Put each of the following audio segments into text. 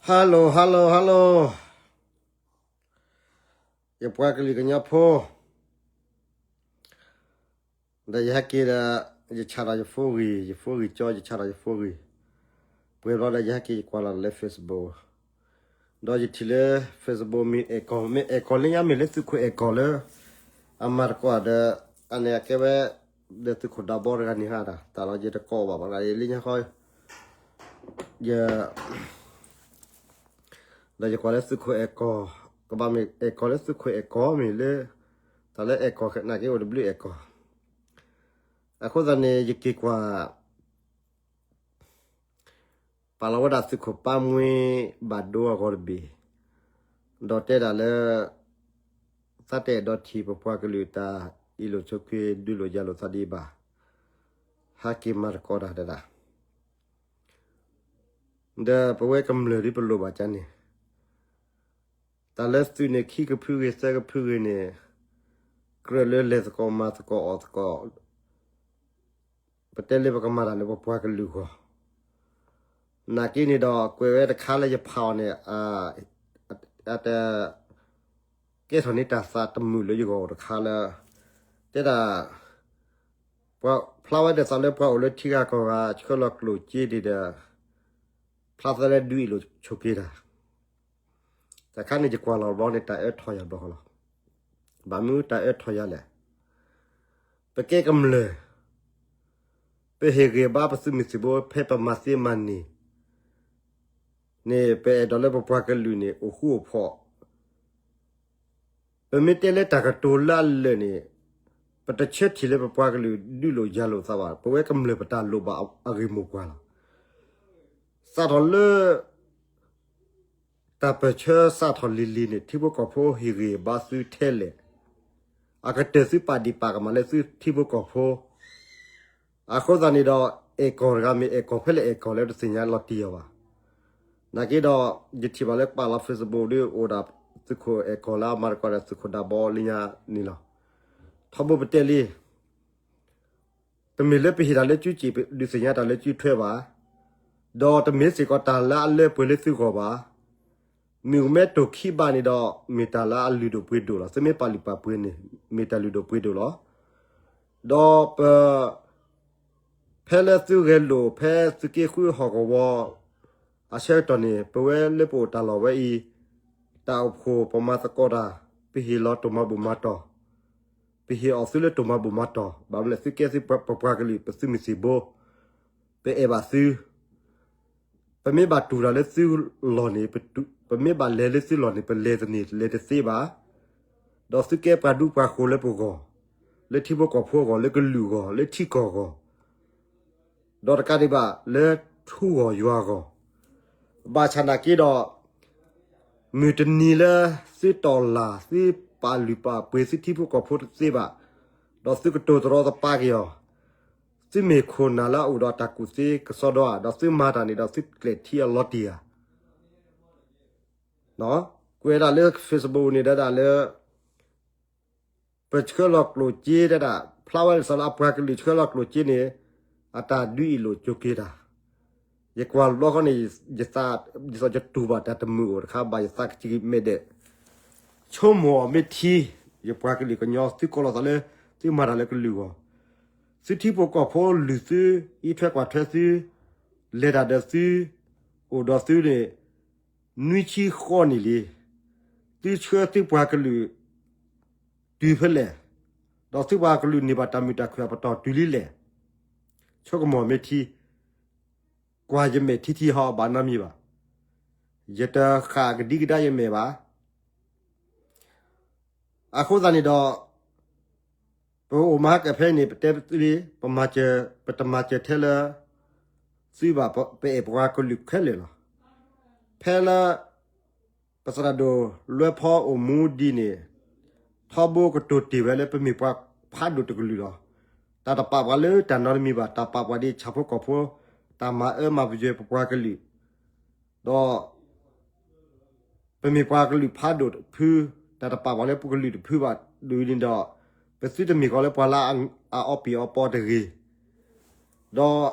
Hello hello hello, ယပှၤကလုာ်ကညီဖိ, ဒီးယဟဲက့ၤဒီး ယဆးဒီးယဖိဂံၢ်, ယဖိဂံၢ်ကၠီ ယဆးဒီးယဖိဂံၢ်, ပှဲၤဘျီဒီးယဟဲက့ၤယကွၢ်လီၤလၢ Facebook, ဒီးယထံၣ်လၢ Facebook မ့ၢ်အဲၣ်ကီၢ်, မ့ၢ်အဲၣ်ကီၢ်လၢညါမ့ၢ်လၢသုးခိၣ်အဲၣ်ကီၢ်လၢ အမၤသကိးဒီး အန့ၣ်အကဲဝဲ ဒီးသုးခိၣ်ဒးဘီတဂၤန့ၣ်ဟါဒၣ် တၢ်လီၤယတကိးဘၣ်ဘၣ်ဂၤ ယလၢညါဃီ ယ ဒီးယကွၢ်လၢသုးခိၣ်အဲၣ်ကီၢ်, ကဘၣ်မ့ၢ်အဲၣ်ကီၢ်လၢသုးခိၣ်အဲၣ်ကီၢ်မ့ၢ်လၢ တၢ်လၢအဲၣ်ကီၢ်နာ်က့အိၣ်တဘျုးအဲၣ်ကီၢ်, အဃိသတးန့ၣ် ယက့ၤကွၢ် ပာ်လီၤဝဲဒၣ်သုးခိၣ်ပၢ်မှ့ဘၣ်ဒိအဂီၢ်တဘ့ၣ်, ဒီးတဲဒၣ်လၢ သးတအဲၣ်ဒိးထံၣ်ပပှၤကလုာ်တၢ်အ့ၣ်လိာ်ဆိးက့ ဒုးလိာ်ယၤလိာ်သးဒံးဘၣ်, ဟဲက့ၤမၤသကိးတၢ်တဲဒၣ် ဒီးပဝဲကမျၢၢ်ဒ်ပလိၣ်ဘၣ်ကန့ၣ်, တၢ်လၢသုးန့ၣ်ခံကဖုဂ့ၤသၢကဖုဂ့ၤန့ၣ်, ကြၢးလၢလဲၤသကိးမၤသကိးအီၣ်သကိး, ပတဲလၢပကမၤတၢ်လၢပပှၤကလုာ်ဂီၢ်, နာ်က့န့ၣ်ဒီးကွဲးဝဲတခါလၢယဖးအီၤန့ၣ်, အတ ကဲထီၣ်န့ၢ်တၢ်သးတမုာ်လၢယဂီၢ်အိၣ်တခါလၢ, တဲဒၣ် ဖျါဝဲဒၣ်သးလၢပှၤအိၣ်လၢထံဂၤကီၢ်ဂၤ ဆှၢလီၤကျိၣ်စ့ဒံးဒီး, ဖျါသးလၢဒုးအ့ၣ်လိာ်ဆိးက့တၢ်, တခါန့ၣ်ယကွၢ်လီၤဘျီန့ၣ် တၢ်အၢထီၣ်ယၤဘျီဃီလီၤ, ဘၣ်မနုၤတၢ်အၢထီၣ်ယၤလဲၣ်, ပကဲကမျၢၢ် ပဟ့ၣ်ဂံၢ်ဘါပသုးမုၢ်သံၣ်ဘိ ဖဲပမၤသ့မၤန့ၢ်န့ၣ် ပအဲၣ်ဒိးလၢပပှၤကလုာ်န့ၣ် အိၣ်ဃူအိၣ်ဖိး, ပမ့ၢ်တဲလၢတၢ်ကတိၤလၢအလၢာ်န့ၣ်, ပတဆၢထံၣ်လၢပပှၤကလုာ်ဒုးလိာ်ယၤလိာ်သးဘၣ်, ပဝဲကမျၢၢ်ပတၢ်လိၣ်ဘၣ်အဂ့ၢ်မိၢ်ပှၢ်လီၤ. စးထီၣ်လၢ တၢ်ပၢၢ်ဆၢစးထီၣ်လံၤလံၤန့ၣ် ထံဖိကီၢ်ဖိဟ့ၣ်ဂံၢ်ဘါသုထဲလဲၣ်, အကတၢၢ်သုပာ်ဒံးပာ်ကမၣ်လၢသုထံဖိကီၢ်ဖိ, အဃိသတးန့ၣ်ဒီး အဲၣ်ကီၢ်တဂၤမ့ၢ်အဲၣ်ကီၢ်ဖဲလဲၣ်အဲၣ်ကီၢ်လဲၣ်တသ့ၣ်ညါလီၤတံၢ်အီၤဘၣ်. နာ်က့ဒီး ယထံၣ်ဘၣ်လၢပာ်လီၤ Facebook ဒ်အိၣ်ဒၣ် သုးခိၣ်အဲၣ်ကီၢ်လၢအမၤသကိးဒီးသုးခိၣ်ဒးဘီလၢညါန့ၣ်လီၤ. ထီဘိပတဲလံ တမ့ၢ်လၢပဟ့ၣ်တၢ်လၢစုစ့ၣ် ဒုးသ့ၣ်ညါတၢ်လၢစုထွဲဘၣ်, ဒီးတမ့ၢ်စ့ၢ်ကီးတၢ်လၢအလၢပှဲၤလၢသုဂီၢ်ဘၣ်. မ့ၢ်အိၣ်မ့ၢ်တိၢ်ခံဘးန့ၣ်ဒီး မ့ၢ်တၢ်လၢအလုၢ်ဒိၣ်ပှ့ၤဒိၣ်လီၤ. သုမ့ၢ်ပာ်လုၢ်ပာ်ပှ့ၤန့ၣ် မ့ၢ်တၢ်လုၢ်ဒိၣ်ပှ့ၤဒိၣ်လီၤ. ဒီးပ ဖဲလၢသုဂဲၤလိာ် ဖဲသုးက့ဃုဟီၣ်ကဝီၤ အဆၢကတီၢ်န့ၣ် ပဝဲလၢပအိၣ်တၢ်လီၢ်ဝဲအံၤ တၢ်အိၣ်ဖှိၣ်ပမၤသကိးတၢ် ပဟ့ၣ်လီၤတိၢ်မၤဘူၣ်မၤတီၢ်, ပဟ့ၣ်အီၤသုလၢတိၢ်မၤဘူၣ်မၤတီၢ် ဘၣ်မနုၤလဲၣ် သုကဲသုပပှၤကလုာ် ပသုးမုၢ်သံၣ်ဘိ, ပအဲၣ်ဘၣ်သု ပမ့ၢ်ဘၣ်တူၢ်တၢ်လၢသုလီၢ်န့ၣ် ပမ့ၢ်ဘၣ်လဲၤလၢသုလီၢ်န့ၣ် ပလဲၤတန့ၢ်လဲၤတသ့ဘၣ်. ဒီးသုကဲပှၤဒူပှၤဃိၤလၢပဂီၢ်, လၢထံဖိကီၢ်ဖိအဂီၢ် လၢကလုာ်အဂီၢ် လၢထံကီၢ်အဂီၢ်, ဒီးတကးဒံးဘၣ်လၢထူဂီၢ်ယွၤအဂီၢ်, ဘၣ်ဆၣ်နာ်က့ဒီး မုၢ်တနံၤလၢသုတီၢ်လၢ် သုပာ်လုၢ်ပာ်ပှ့ၤသုထံဖိကီၢ်ဖိတသ့ဘၣ်, ဒီးသုကတိၤတရီတပါက့ၤအီၤ, သုမ့ၢ်ခိၣ်နၢ်လၢအအိၣ်ဒီးတၢ်ကူၣ်သ့ကစီဒီဧါ, ဒီးသုမၤတၢ်န့ၣ်ဒီးသုကျဲးထံအလီၤတံၢ်ဧါ. ကွဲးဒၣ်လၢ Facebook န့ၣ်ဒၣ်ဒၣ်လၢ ပဆှၢလီၤကျိၣ်စ့တဲဒၣ် ဖျါဝဲဒၣ်လၢအပှၤကလုာ်ဆှၢလီၤကျိၣ်စ့န့ၣ် အတၢ်ဒုးအ့ၣ်လိာ်ဆိးက့တၢ်, ယကွၢ်ဘျီဃီန့ၣ် ယသး ယသးယတူၢ်ဘၣ်တၢ်တမုာ်အိၣ်တခါဘၣ် ယသးကစံမဲာ်ဒဲး, ဆိကမိၣ်အီၤမ့ၢ်ထံ, ယပှၤကလုာ်ကညီသုကိးလီၤသးလၢ သုမၤတၢ်လၢကလုာ်အဂီၢ်, သုထံဖိကီၢ်ဖိလုၢ်သု, အံးထွဲကွၢ်ထွဲသု, လဲၤတၢ်ဒီးသု, အိၣ်ဒီးသုန့ၣ် နွံဆံဃီနံၣ်လံ, သုဆှၢသုပှၤကလုာ်တုၤဖဲလဲၣ်, ဒီးသုပှၤကလုာ်န့ၢ်ဘၣ်တၢ်မုာ်တၢ်ခုၣ်အပတီၢ်တုၤလံလဲၣ်. ဆိကမိၣ်မ့ၢ်ထံ, ကွၢ်ယမဲာ်ထံထံဟီဘၣ်နီတမံၤဘၣ်, ယတဃၣ်ကဒံကဒါယမဲာ်ဘၣ်. အဃိသတးန့ၣ်ဒီး ပအိၣ်မၤဟါကၢ်ဖဲန့ၣ် ပတဲသုလံ, ပမၤစၢၤ, ပတမၤစၢၤထဲလၢ သုဘၣ် ပအဲၣ်ပှၤကလုာ်ခဲလၢာ်လီၤ. ဖဲလၢ ပသရၣ်ဒိၣ်လွဲဖီအိၣ်မူဒံးန့ၣ် ထီဘိကတိၤတ့ၢ်ဝဲလၢပမ့ၢ်ပှၤဖးဒိၣ်တကလုာ်လီၤ. တၢ်တပာ်ပှၤလၢတၢ်နီတမံၤဘၣ်, တၢ်ပာ်ပှၤဒ်ဆၣ်ဖိကီၢ်ဖိ, တၢ်မၤအၢမၤပယွဲပပှၤကလုာ်, ဒီး ပမ့ၢ်ပှၤကလုာ်ဖးဒိၣ်တဖု, တၢ်တပာ်ပှၤလၢပကလုာ်တဖုဘၣ်ဒ်န့ၣ်ဒီး, ပသုတမ့ၢ်ကီးလၢပှၤလၢအအီပံၤအီပီတဂ့ၤ,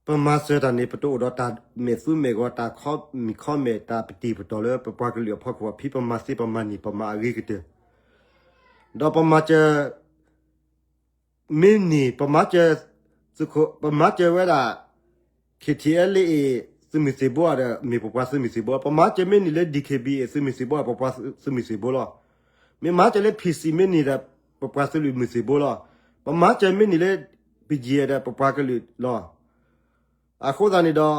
ဒီး ပမၤစၢၤတၢ်န့ၣ် ပတအိၣ်ဒီးတၢ်မဲာ်သူမဲာ်ဂီၤ တၢ်ခီမံၤခီမဲာ် တၢ်ပတံၤပတီၢ်လၢပပှၤကလုာ်အဖီခိၣ်အဖံ ပမၤသ့ပမၤန့ၢ် ပမၤအဂ့ၤကတၢၢ်, ဒီးပမၤစၢၤ မ့ၢ်န့ၢ် ပမၤစၢၤ ပမၤစၢၤဝဲဒၣ် ခ့ထံအဲလ့အ့ၣ် သုးမုၢ်သံၣ်ဘိဒီး မ့ၢ်ပပှၤသုးမုၢ်သံၣ်ဘိ, ပမၤစၢၤမ့ၢ်န့ၢ်လၢ DKBA သုးမုၢ်သံၣ်ဘိ ပပှၤသုးမုၢ်သံၣ်ဘိလီၤ. မ့ၢ်မၤစၢၤလၢ PC မ့ၢ်န့ၢ်ဒီး ပပှၤသုးမုၢ်သံၣ်ဘိလီၤ. ပမၤစၢၤမ့ၢ်န့ၢ်လၢ BGF ဒီး ပပှၤကလုာ်လီၤ. အဃိသတးန့ၣ်ဒီး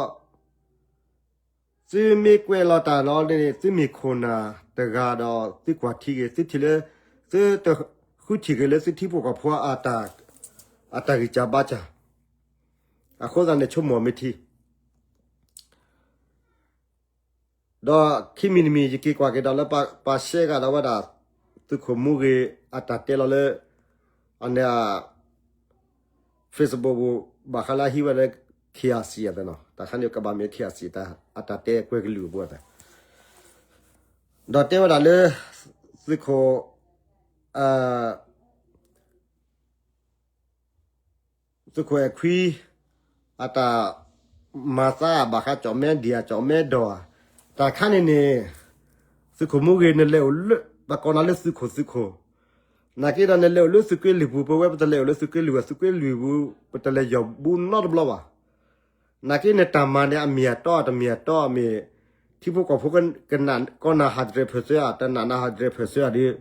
သုမ့ၢ်ကွဲးလီၤတၢ်လီၤန့ၣ် သုမ့ၢ်ခိၣ်နၢ်တဂၤဒီး သုကွၢ်ထံဂ့ၤ, သုထံၣ်လၢ သုတဃုထံၣ်က့ၤလၢသုထံဖိကီၢ်ဖိအတၢ်ဂံၢ်စၢ်ဘါစၢ်, အဃိသတးန့ၣ် ဆိကမိၣ်မ့ၢ်ထံ ဒီးခံမံၤတမံၤ ယက့ၤကွၢ်က့ၤဒီးလၢပှၤရှဲဂၤဒီးဝဲဒၣ် သုးခိၣ်မူဂ့ၤအတၢ်တဲလီၤလၢ အန့ၣ် Facebook ပူၤ ဘၣ်ဃးလၢအဟံးဝဲလၢ KIC အသးနီၤ, တၢ်ခါန့ၣ်ကဘၣ်မ့ၢ် KIC အတၢ်တဲကွဲကလုာ်အပူၤအသး, ဒီးတဲဝဲဒၣ်လၢ သုးခိၣ် သုးခိၣ်အဲၣ်ခွံ အတၢ်မၤသးဘၣ်ဃးကၠီၣ်မဲဒံၣ်ဧါ ကၠီၣ်မဲဒီးဧါ, တၢ်ခါန့ၣ်န့ၣ် သုးခိၣ်မူဂ့ၤ နလဲၤအိၣ်လၢ ပကိးနၤလၢသုးခိၣ်သုးခိၣ်, နာ်က့ဒီးနလဲၤအိၣ်လၢသုးက့လွံၢ်ပူၤ, ပဝဲပတလဲၤအိၣ်လၢသုးက့လွံၢ်ပူၤ, သုးက့လွံၢ်ပူၤ ပတလဲၤယီၢ်ဘူးနီတဘျီဘၣ်. နာ်က့နတၢ်မၤန့ၣ် အမ့ၢ်အတီအတမ့ၢ်အတီ မ့ၢ်ထံဖိကီၢ်ဖိကနၣ်ကီနၤ hundred percent ဧါ, တနာ်နၤ hundred percent ဧါဒီး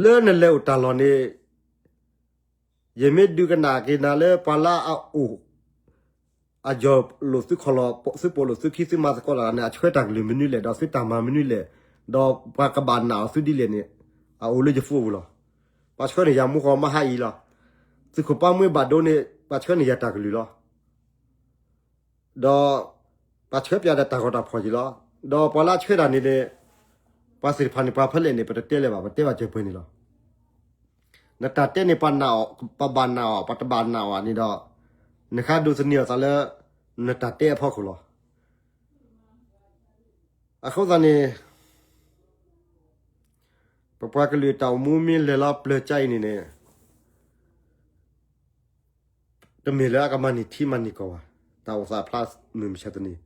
လၢနလဲၤအိၣ်တၢ်လီၢ်န့ၣ် ယမ့ၢ်ဒုးကနၣ်က့ၤနၤလၢပှၤလၢအအိၣ် အယီၢ်လိာ်သုခီၣ်လီၤ သုပိာ်လိာ်သုခံ သုမၤသကိးတၢ်န့ၣ် အဆှၢတၢ်ကလုၢ်မနုၤလဲၣ် ဒီးသုတၢ်မၤမနုၤလဲၣ်, ဒီးပှၤကဘၣ်နာ်အီၤသုဒ်လဲၣ်န့ၣ် အအိၣ်လၢယ phone ပူၤလီၤ. ပှၤဆှၢန့ၢ်ယၤမူဃီမဟါအံၤလီၤ. သုးခိၣ်ပၢ်မှ့ဘၣ်ဒိန့ၣ် ပှၤဆှၢန့ၢ်ယၤတၢ်ကလုၢ်လီၤ. ဒီးပှၤဆှၢပၠးဒီးတၢ်ဂီၤတၢ်ဖီၣ်က့ၤလီၤ. ဒီးပှၤလၢအဆှၢတၢ်န့ၣ်န့ၣ် ပှၤသ့ၣ်တဖၣ်န့ၣ် ပှၤဖဲလဲၣ်န့ၣ် ပတတဲလၢၤဘၣ်, ပတဲဘၣ်စၢၤပှဲၤန့ၣ်လီၤ. နတၢ်တဲန့ၣ် ပှၤနာ်အီၤ, ပဘၣ်နာ်အီၤ, ပတဘၣ်နာ်အီၤန့ၣ်ဒီး နဃးဒိးသန့ၤအီၤသးလၢ နတၢ်တဲအဖီခိၣ်လီၤ. အဃိသတးန့ၣ် ပပှၤကလုာ်တၢ်အိၣ်မူမ့ၢ်လဲၤလီၤပျၢၤကါအံၤန့ၣ်န့ၣ် တမ့ၢ်လၢအကမၤန့ၢ်ထံမၤန့ၢ်ကီၢ်ဘၣ်, တၢ်အိၣ်သးဖျါမုၢ်မဆါတနံၤ,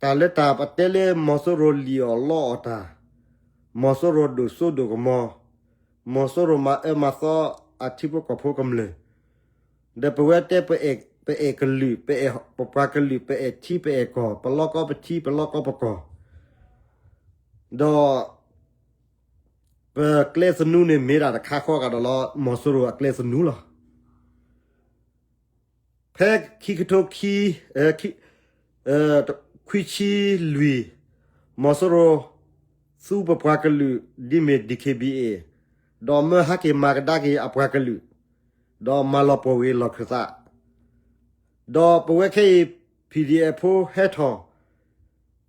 တၢ်လၢတၢ်ပတဲလၢမီၤစိရိၤလံၣ်အီၣ်လီအီၣ်တၢ်, မီၤစိရိၤဒိၣ်စိဒိၣ်ကမီၤ, မီၤစိရိၤမၤအၢမၤသီအထံဖိကီၢ်ဖိကမျၢၢ်, ဒီးပဝဲတဲ ပအဲၣ်ကလုာ်, ပအဲၣ်ပပှၤကလုာ်, ပအဲၣ်ထံပအဲၣ်ကီၢ်, ပလီကီပထံ ပလီကီပကီၢ်, ဒီး ပကျဲသနူန့ၣ်မ့ၢ်ဒၣ်တခါဃီကဒီးလီၤ မီၤစိရိၤအကျဲသနူလီၤ. ဖဲခံကထိခံ, ခွံဆံလွံၢ်, မီၤစိရိၤ သူပပှၤကလုာ် ဒ်မ့ၢ် DKBA ဒီးမၢဟဲက့ၤမၤကဒါက့ၤအပှၤကလုာ်, ဒီးမၤလီၤပှီၢ်ဝဲလီၢ်ခၢၣ်သး, ဒီးပဝဲခဲအံၤ PDF ဖိဟဲထီၣ်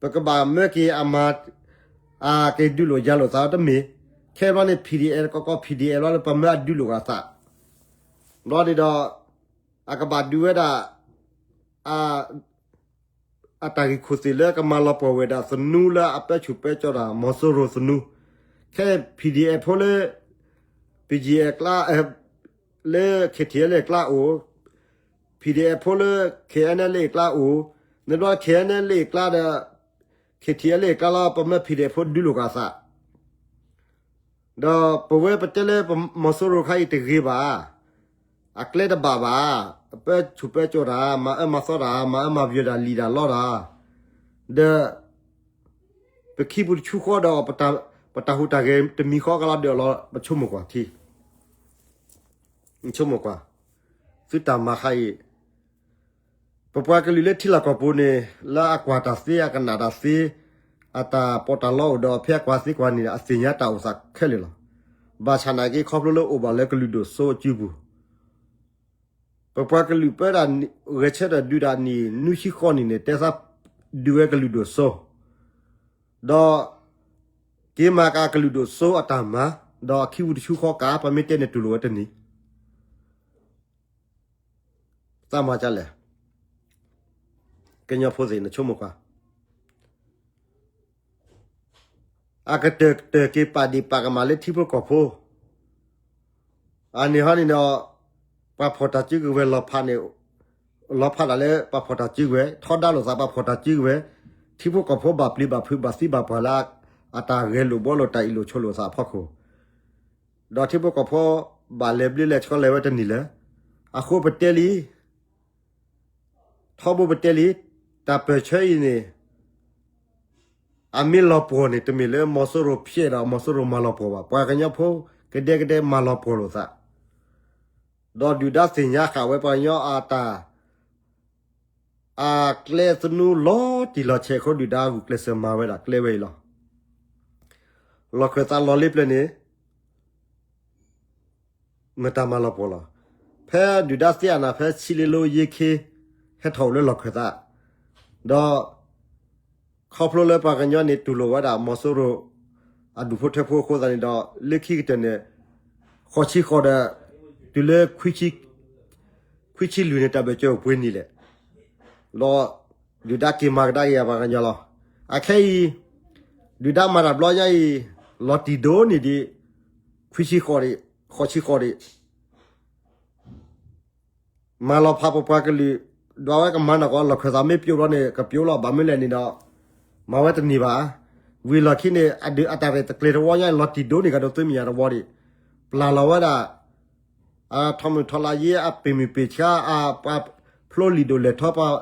ပကဘၣ်မၢက့ၤအမၤ, အက့ၤဒုးလိာ်ယၤလိာ်သးတမ့ၢ်, ခဲဘျီန့ၣ် PDF ကီကီ PDF ဘျီလၢပမၢအဒုးလိာ်အသး, ဘျီန့ၣ်ဒီး အကဘၣ်ဒုးဝဲဒၣ် အတၢ်ဂ့ၢ်ခိၣ်သ့ၣ်လၢကမၤလီၤပှီၢ်ဝဲဒၣ်သနူလၢအပၢဆူၣ်ပၢကၠီတၢ် မီၤစိရိၤသနူ, ခဲ PDF ဖိလၢ BGF ကျါ, လၢ KTLA ကျါအိၣ်, PDF ဖိလၢ KNLA ကျါအိၣ်, နဘျီ KNLA ကျါဒီး KTLA ကျါလီၤ ပမၢ PDF ဖိဒုးလိာ်က့ၤအသး, ဒီးပဝဲပတဲလၢပမီၤစိရိၤခါအံၤတဂ့ၤဘၣ်, အကျဲတဘၣ်ဘၣ်, အပၢဆူၣ်ပၢကၠီတၢ်, မၤအၢမၤသီတၢ်, မၤအၢမၤပယီၤတၢ် လံာ်တၢ်လီတၢ်, ဒီး ပခံပူၤတဆူဃီဒီး ပတၢ်ဟူးတၢ်ဂဲၤတမံၤဃီကလီၤဒီးလီၤ ပဆိကမိၣ်ကွၢ်ထံ, ဆိကမိၣ်ကွၢ်, သုတၢ်မၤခါအံၤ ပပှၤကလုာ်လၢထံလီၢ်ကီၢ်ပူၤန့ၣ် လၢအကွၢ်တၢ်သ့ အကနၣ်တၢ်သ့, အတၢ်ပီးတၢ်လီအိၣ်ဒီး ဖဲအကွၢ်သ့ကွၢ်န့ၣ် အသ့ၣ်ညါတၢ်အိၣ်သးခဲလၢာ်လီၤ. ဘၣ်ဆၣ်နာ်က့ ခီဖျိလၢအိၣ်ဘၣ်လၢကလုာ်ဒိၣ်စိအစုပူၤ, ပပှၤကလုာ်ပၢတၢ်ဂဲၤဆၢထၢၣ်ဒုးတၢ်နံၣ်နွံဆံဃီနံၣ်န့ၣ် တဲသးဒုးဝဲကလုာ်ဒိၣ်စိ, ဒီး က့ၤမၤက့ၤကလုာ်ဒိၣ်စိအတၢ်မၤ, ဒီးအခံပူၤတဆူဃီကး ပမ့ၢ်တဲန့ၣ်တူၢ်လိာ်ဝဲတနံၤ သးမၤဒ်လဲၣ်, ကညီဖိသ့ၣ်န့ၣ်ဆိကမိၣ်ကွၢ်, အကတၢၢ်တၢၢ်က့ၤပာ်ဒ့ၣ်ပာ်ကမၣ်လၢထံဖိကီၢ်ဖိ, အန့ၣ်ဟီန့ၣ်ဒီး ပှၤဖီၣ်တၢ်စုကဝဲၤလီၤဖးန့ၣ်, လီၤဖးဒၣ်လၢပှၤဖီၣ်တၢ်စုကဝဲၤ, ထီဒါလိာ်သးပှၤဖီၣ်တၢ်စုကဝဲၤ, ထံဖိကီၢ်ဖိဘၣ်ပျံၤဘၣ်ဖုးဘၣ်သံဘၣ်ပှၢ်လၢ အတၢ်ဂဲၤလိာ်ဘှီလိာ်တၢ်အ့ၣ်လိာ်ဆိးလိာ်သးအဖီခိၣ်, ဒီးထံဖိကီၢ်ဖိဘၣ်လဲၤဘျ့လဲၤဆှီလဲၤဝဲတန့ၢ်လၢၤ, အဃိပတဲလံ, ထီဘိပတဲလံ, တၢ်ပၢၢ်ဆၢအံၤန့ၣ် အမ့ၢ်လီၤပှီၢ်န့ၣ် တမ့ၢ်လၢမီၤစိရိၤဖျဲးဒီးမီၤစိရိၤမၤလီၤပှီၢ်ဘၣ်. ပှၤကညီဖိကဒဲကဒဲမၤလီၤပှီၢ်လိာ်သး, ဒီးဒုၣ်ဒါသ့ၣ်ညါဃာ်ဝဲပှၤကညီအတၢ် အကျဲသနူလီၤတံၢ်လီၤဆဲးအဃိ ဒုၣ်ဒါဂုာ်ကျဲးစၢးမၤဝဲဒၣ်ကျဲဝဲအံၤလီၤ. လီၢ်ခၢၣ်သးလီၤလ့ပျၢၤန့ၣ် မတၤမၤလီၤပှီၢ်လီၤ. ဖဲဒုၣ်ဒါသ့အနၢ် ဖဲဆံလ့လိယ့ခ့ ဟဲထီၣ်အိၣ်လၢလီၢ်ခၢၣ်သး, ဒီး ခီဖျိလၢပှၤကညီန့ၣ် တူၢ်လိာ်ဝဲဒၣ်မီၤစိရိၤ အဒူၣ်ဖိထၢဖိအဃိသတးန့ၣ်ဒီး လၢခံကတၢၢ်န့ၣ် ဃိးဆံဃိးဒီး တုၤလၢ ခွံဆံလွံၢ်န့ၣ် တၢ်ဘၢၣ်စၢၤအိၣ်ပှဲၤနံၣ်လဲၣ်, ဒီး ဒုၣ်ဒါက့ၤမၤကဒါက့ၤအပှၤကညီလီၤ. အခဲအံၤ ဒုၣ်ဒါမၤတၢ်ဘျီညါအံၤ လီၤတံၢ်ဒိၣ်န့ၢ်ဒံး ခွံဆံဃိးဒံး, ဃိးဆံဃိးဒံး မၤလီၤဖးပပှၤကလုာ်, ဒွးဝဲကမၤနီၢ်ကီး လီၢ်ခၢၣ်သးမ့ၢ်ပျိးဘျီန့ၣ် ကပျိးလီၤ. ဘၣ်မနုၤလဲၣ်န့ၣ်ဒီး မၤဝဲတန့ၢ်ဘၣ်. ဝံၤလီၢ်ခံန့ၣ် အဒုးအတၢ်ရဲၣ်တကျဲၤတဝီညါ လီၤတံၢ်ဒိၣ်န့ၢ်ကဒီး သုမဲာ်ညါတဝီဒံး, ပျၢ်လီၤဝဲဒၣ် အထီမုၢ်ထီလါယ့ အပ့ၢ်မုၢ်ပ့ၢ်ဆါ အပှၤဖျိလံာ်ဒိၣ်လဲၢ်ထီ ပှၤ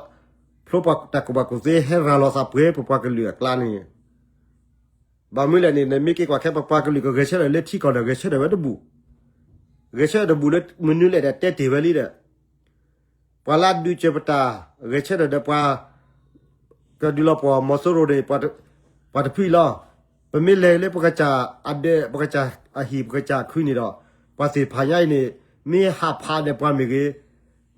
ဖျိပှၤတၢ်ကူၣ်ဘၣ်ကူၣ်သ့ ဟဲရၤလီၤသးပှဲၤပပှၤကလုာ်အကျါန့ၣ် ဘၣ်မနုၤလဲၣ်န့ၣ် နမ့ၢ်က့ၤကွၢ်ခဲ ပပှၤကလုာ်ကဂဲၤဆၢထၢၣ်လၢထံကီၢ်ဒီး ဂဲၤဆၢထၢၣ်ဝဲတဘူၣ်, ဂဲၤဆၢထၢၣ်တဘူၣ်လၢမနုၤလဲၣ်ဒီး တဲတ့ၢ်ဝဲလံဒီး ပှၤလၢအဒုးစၢၤပတၢ်ဂဲၤဆၢထၢၣ်ဒီးပှၤ ကဒုးလီၤပှီၢ်မီၤစိရိၤန့ၣ် ပှၤတဖုအံၤလီၤ. ပမ့ၢ်လဲၤလၢပကစၢ်အဒၢး ပကစၢ်အဟံၣ် ပကစၢ်ခုန့ၣ်ဒီး ပှၤသ့ၣ်တဖၣ်ညါအံၤန့ၣ် မ့ၢ်ဟးဖးဒီးပှၤမ့ၢ်ဂ့ၤ,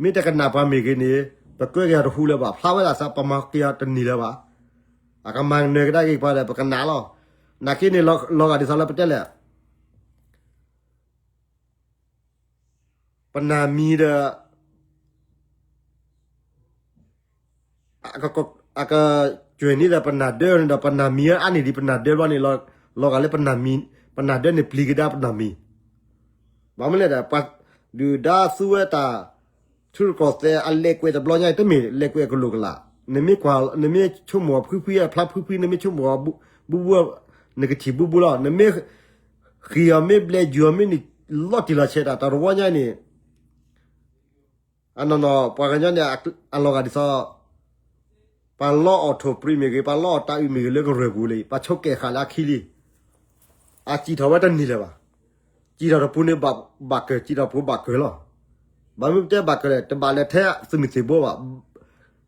မ့ၢ်တကနၣ်ပှၤမ့ၢ်ဂ့ၤန့ၣ် ပကွဲက့ၤအီၤတဟူလၢၤဘၣ်, ဖျါဝဲဒၣ်သး ပမၤက့ၤအီၤတန့ၢ်လၢၤဘၣ်. အကမၤနၢၤကဒါက့ၤပှၤဒီး ပကနၣ်လီၤ. နာ်က့န့ၣ် လီၤဂာ်ဒ်သိးလၢပတဲလဲၣ် ပနၢ်မံၤဒီး အကကွဲၢ်န့ၣ်ဒီး ပနၢ်ဒၢန့ၣ်ဒီး ပနၢ်မံၤအါန့ၢ်ဒံး ပနၢ်ဒၢဘျီန့ၣ် လီၤဂာ်လၢပနၢ်မံၤ, ပနၢ်ဒၢန့ၣ်ပျံၤကဒါပနၢ်မံၤ. ဘၣ်မနုၤလဲၣ်ဒီး ပှၤဒုၣ်ဒါသူဝဲတၢ် ထံရူၢ်ကီၢ်သဲး အလဲၤကွဲးတဘျီညါအံၤ တမ့ၢ်လဲၤကွဲးကလိာ်ကလာ်, နမ့ၢ်ကွၢ် နမ့ၢ်ဆိကမိၣ်အီၤဖှံဖှံ အဖျါဖှံဖှံ နမ့ၢ်ဆိကမိၣ်အီၤဘူဘူ နကထံၣ်ဘူဘူလီၤ. နမ့ၢ်ဃံးအီၤ မ့ၢ်ဘျဲးယုၢ်အီၤ မ့ၢ်နလီၤတံၢ်လီၤဆဲးတၢ် တၢ်တဝီညါအံၤန့ၣ် အနီၢ်နီၢ် ပှၤကညီန့ၣ် အလီၤဂာ်ဒ်သိး ပှၤလီအီၣ်ထိၣ်ပြံမ့ၢ်ဂ့ၤ, ပှၤလီအီၣ်တၢ်အုၣ်မ့ၢ်ဂ့ၤ လၢကရၢၢ်ပူၤလံ, ပှၤဆိကဲးဃာ်လၢအခံလံ. အစံၣ်ထီၣ်ဝဲတန့ၢ်လၢၤဘၣ်. စံၣ်ထီၣ်တပူၤန့ၣ် ဘၣ်ကၢၢ်, စံၣ်ထီၣ်ပူၤဘၣ်ကၢၢ်လီၤ. ဘၣ်မနုၤပတဲဘၣ်ကၢၢ်လဲၣ်, တဘၣ်လဲၤထဲသုးမုၢ်သံၣ်ဘိဘၣ်,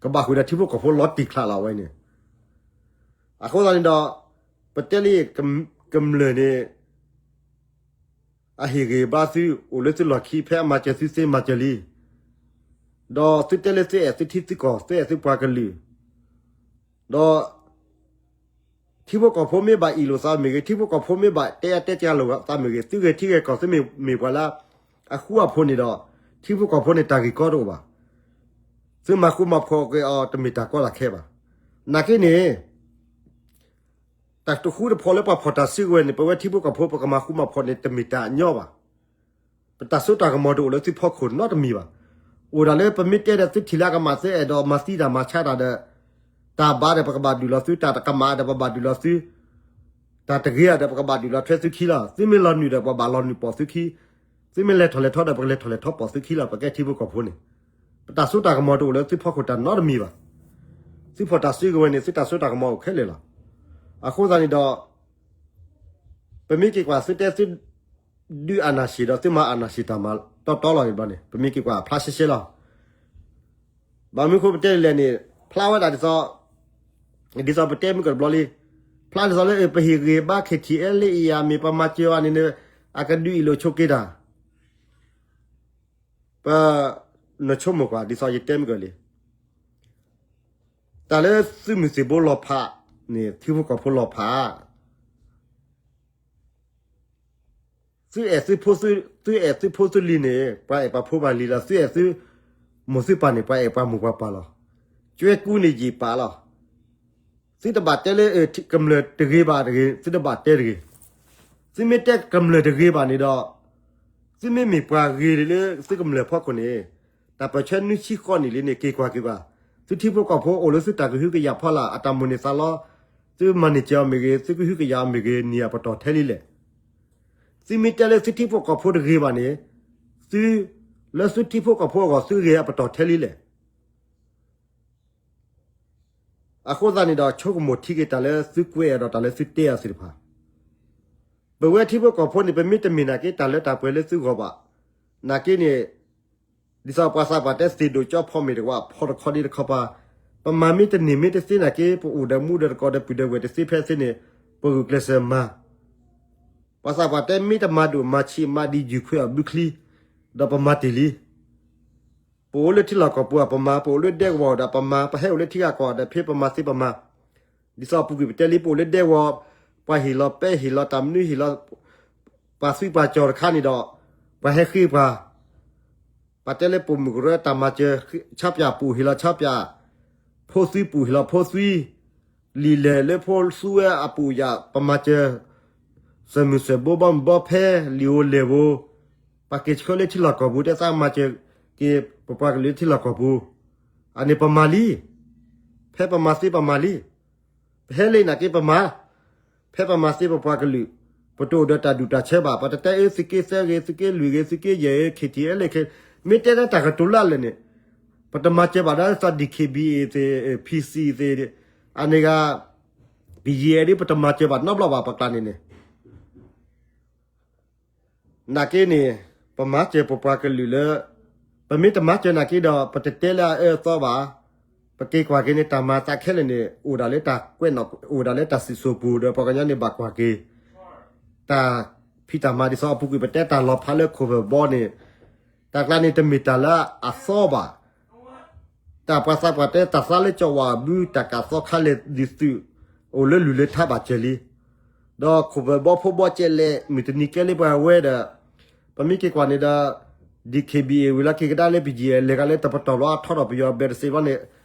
ကဘၣ်ဃုာ်ဒီးထံဖိကီၢ်ဖိလီၤတံၢ်ချါလီၤဝဲန့ၣ်. အဃိသတးန့ၣ်ဒီး ပတဲလံ ကမျၢၢ်န့ၣ် အဟ့ၣ်ဂံၢ်ဘါသု အိၣ်လၢသုလီၢ်ခံ ဖဲအမၤစၢၤသုသ့မၤစၢၤလံ. ဒီးသုတဲလၢသုအဲၣ်သုထံသုကီၢ် သုအဲၣ်သုပှၤကလုာ်, ဒီး ထံဖိကီၢ်ဖိမ့ၢ်ဘၣ်အ့ၣ်လိာ်သးမ့ၢ်ဂ့ၤ, ထံဖိကီၢ်ဖိမ့ၢ်ဘၣ်တဲအါတဲကါလိာ်သးမ့ၢ်ဂ့ၤ, သုဂဲၤထံဂဲၤကီၢ် သုမ့ၢ်မ့ၢ်ပှၤလၢအဃူအဖိးန့ၣ်ဒီး ထံဖိကီၢ်ဖိန့ၣ် တၢ်ဂ့ၢ်ကီတအိၣ်ဘၣ်. သုမၤဃူမၤဖိးက့ၤအီၤ တမ့ၢ်တၢ်ကီတၢ်ခဲဘၣ်. နာ်က့န့ၣ် တၢ်တဃူတဖိးလၢပှၤဖီၣ်တၢ်စုကဝဲၤန့ၣ် ပဝဲထံဖိကီၢ်ဖိ ပကမၤဃူမၤဖိးန့ၣ် တမ့ၢ်တၢ်ညီဘၣ်. ပတၢ်စိတၢ်ကမီၤတအိၣ်လၢသုဖီခိၣ်နီတမံၤဘၣ်. အိၣ်ဒၣ်လၢပမ့ၢ်တဲဒီးသုထံၣ်လၢအကမၣ် သုအဲၣ်ဒိးမၤသံတၢ်မၤဆါတၢ်ဒီး တၢ်ဘါဒီးပကဘၣ်ဒုးလီၤသု, တၢ်တကမၣ်ဒီးပဘၣ်ဒုးလီၤသု, တၢ်တဂ့ၤဒီးပကဘၣ်ဒုးလီၤထွဲသုခံလီၤ. သုမ့ၢ်လီၤနုာ်ဒီးပဘၣ်လီၤနုာ်ပိာ်သုခံ, သုမ့ၢ်လဲၤထီၣ်လဲၤထီဒီးပကလဲၤထီၣ်လဲၤထီပိာ်သုခံလီၤ. ပကဲထံဖိကီၢ်ဖိန့ၣ် ပတၢ်စိတၢ်ကမီၤတအိၣ်လၢသုဖီခိၣ်တၢ်နီတမံၤဘၣ်. သုဖီၣ်တၢ်စုကဝဲၤန့ၣ် သုတၢ်စိတၢ်ကမီၤအိၣ်ခဲလၢာ်လီၤ. အဃိသတးန့ၣ်ဒီး ပမ့ၢ်က့ၤကွၢ်သုတဲသု ဒုးအာဏာရှင်ဒီးသုမၤအာဏာရှင်တၢ်မၤတီတီလီၤန့ၣ်ဘျီန့ၣ် ပမ့ၢ်က့ၤကွၢ်ဖျါရှဲရှဲလီၤ. ဘၣ်မနုၤဃိပတဲလဲၣ်န့ၣ် ဖျါဝဲဒၣ်ဒ်သိး ဒ်သိးပတဲမုၢ်ကီၢ်တဘျီလံ, ဖျါဒ်သိးလၢ ပဟ့ၣ်ဂံၢ်ဘါ KTLA အံၤ မ့ၢ်ပှၤမၤစၢၤအီၤန့ၣ် အကဒုးအ့ၣ်လိာ်ဆိးက့တၢ် ပ နဆိကမိၣ်ကွၢ် ဒ်သိးယတဲမုၢ်ကီၢ်လံ, တၢ်လၢသုးမုၢ်သံၣ်ဘိလီၤဖးန့ၣ် ထံဖိကီၢ်ဖိလီၤဖး, သုအဲၣ်သုဖိသုလံၤန့ၣ် ပှၤအဲၣ်ပှၤဖိပှၤလံၤလီၤ. သုအဲၣ်သုမိၢ်သုပၢ်န့ၣ် ပှၤအဲၣ်ပှၤမိၢ်ပှၤပၢ်လီၤ. ကွဲကူန့ၣ်ယံာ်ပာ်လီၤ. သုတဘၣ်တဲလၢ ကမျၢၢ်တဂ့ၤဘၣ်တဂ့ၤ သုတဘၣ်တဲတဂ့ၤ. သုမ့ၢ်တဲကမျၢၢ်တဂ့ၤဘၣ်န့ၣ်ဒီး သုမ့မ့ၢ်ပှၤဂ့ၤလၢသုကမျၢၢ်ဖီခိၣ်န့ၣ် တၢ်ပၢၢ်ဆၢနွံဆံဃိးနံၣ်လံန့ၣ် က့ၤကွၢ်က့ၤဘၣ်. သုထံဖိကီၢ်ဖိအိၣ်လၢသုတၢ်ကဟုကယာ်ဖီလာ် အတၢ်မိၣ်န့ၢ်သးလီ, သုမၤန့ၢ်စၢၤအီၤမ့ၢ်ဂ့ၤ, သုကဟုကယာ်အီၤမ့ၢ်ဂ့ၤ, န့ၢ်အပတီၢ်ထဲလံလဲၣ်. သုမ့ၢ်တဲလၢသုထံဖိကီၢ်ဖိတဂ့ၤဘၣ်န့ၣ်, သု, လၢသုထံဖိကီၢ်ဖိအဂီၢ် သုဂ့ၤအပတီၢ်ထဲလံလဲၣ်. အဃိသတးန့ၣ်ဒီး ဆိကမိၣ်ထံက့ၤတၢ်လၢသုကွဲးအီၤဒီးတၢ်လၢသုတဲအီၤသ့ၣ်တဖၣ်. ပဝဲထံဖိကီၢ်ဖိန့ၣ် ပမ့ၢ်တမ့ၢ်နာ်က့ တၢ်လၢတၢ်ပှဲၤလၢသုဂီၢ်ဘၣ်. နာ်က့န့ၣ် ဒ်သိးပှၤသးပှၢ်တဲသ့ၣ်ဒိၣ်ကၠီဖီမ့ၢ်တဝၣ် ဖီတခီဒ့တခီပၤ, ပမၤမ့ၢ်တန့ၢ်မ့ၢ်တသ့နာ်က့ ပအိၣ်ဒီးမူဒီးတကိးဒီးပုၢ်ဒီးဝဲၢ်တသ့ဖဲသ့န့ၣ် ပဂုာ်ကျဲးစၢးမၤ. ပှၤသးပှၢ်တဲမ့ၢ်တမၤဒိၣ်မၤဆံးမၤဒံးယုၢ်ခွဲးအီၤဘုချံ, ဒီးပမၤတ့ၢ်လံ. ပအိၣ်လၢထံလီၢ်ကီၢ်ပူၤအပမၤ, ပအိၣ်လၢဒဲကဝီၤဒီးပမၤ, ပဟဲအိၣ်လၢထံဂၤကီၢ်ဒီးဖဲပမၤသ့ပမၤ. ဒ်သိးအပူၤကွံာ်ပတဲလံ ပအိၣ်လၢဒဲကဝီၤ, ပှၤဟ့ၣ်လီၤပဲဟ့ၣ်လီၤတၢ်မနုၤဟ့ၣ်လီၤ ပှၤသွံပှၤကၠီၤတခါန့ၣ်ဒီး ပှၤဟဲဃ့ပှၤ, ပှၤတဲလၢပိာ်မုၣ်ကရၢတၢ်မၤစၢၤ, ဆၣ်ပၠၣ်ပူၤဟ့ၣ်လီၤဆၣ်ပၠၣ်, ဖိသွံပူၤဟ့ၣ်လီၤဖိသွံ, လံာ်လဲၢ်လၢဖိသူဝဲအပူၤယၤ ပမၤစၢၤ, စၢၤမုၢ်စၢၤဘိဘီမုၢ်ဘီဖဲ, လံာ်ဧိၤလဲၢ်ဧိၤ, ပှၤက့ၤဆှၢလၢထံလီၢ်ကီၢ်ပူၤ တဲသးမၤစၢၤက့ၤ ပပှၤကလုာ်လၢထံလီၢ်ကီၢ်ပူၤ, အန့ၣ်ပမၤလံ. ဖဲပမၤသ့ပမၤလံ. ပဟဲလၢနာ်က့ပမၤ, ဖဲပမၤသ့ပပှၤကလုာ်, ပတအိၣ်ဒီးတၢ်ဒူၣ်တၢ်ဆၢဘၣ်, ပတတဲအၢသုးက့သၢဂ့ၤ, သုးက့လွံၢ်ဂ့ၤ, သုးက့ယဲၢ်ဂ့ၤ, ခ့ထံအဲလဲၣ်ခဲ, မ့ၢ်တဲလၢတၢ်ကတိၤလၢအလၢာ်န့ၣ်, ပတမၤစၢၤဘၣ်ဒီးသး ဒီး ခ့ဘံၣ်အ့ၣ် သ့ၣ်, ဖံစံၣ်သ့ၣ်, အန့ၣ်ဂၤ, ပယံၤအဲၣ်ဒ်ပတမၤစၢၤဘၣ်နီတဘျီဘၣ် ပကျါန့ၣ်န့ၣ် နာ်က့န့ၣ်, ပမၤစၢၤပပှၤကလုာ်လၢ, ပမ့ၢ်တမၤစၢၤနာ်က့ဒီး ပတတဲလၢအအၢအသီဘၣ်. ပက့ၤကွၢ်က့ၤန့ၣ် တၢ်မၤသးခဲလၢာ်န့ၣ် အိၣ်ဒၣ်လၢတၢ်ကွဲးနီၣ်, အိၣ်ဒၣ်လၢတၢ်စံၣ်စိၤပူၤဒီး ပှၤကညီန့ၣ်ဘၣ်ကွၢ်က့ၤ တၢ်ဖံးတၢ်မၤဒ်သိးအပူၤကွံာ် ပတဲတၢ်လီၤဖးလၢခိၣ်ဖၢၣ်ဘီန့ၣ်, တၢ်ကျါန့ၣ်တမ့ၢ်တၢ်လၢအသီဘၣ်. တၢ်ပှၤသးပှၢ်တဲတၢ်သးလၢကၠီဝါအဘု တၢ်ကးသီခါလဲၣ်ဒ်သုး, အိၣ်လၢလုၢ်လၢထါဘၣ်စၢၤလံ. ဒီးခိၣ်ဖၢၣ်ဘီဖိဘီကဲလဲၣ် မုၢ်တနံၤကဲလၢပှၤဝဲဒီး, ပမ့ၢ်က့ၤကွၢ်န့ၣ်ဒီး, ဒီး ခ့ဘံၣ်အ့ၣ် ဝံၤလီၤက့ၤကဒါလၢ ပယံၤအဲၣ် လဲၤကဒါလၢတပတီၢ်လီၤအထီထီၣ်ပယီၤဘဲတစ့ဘီန့ၣ်,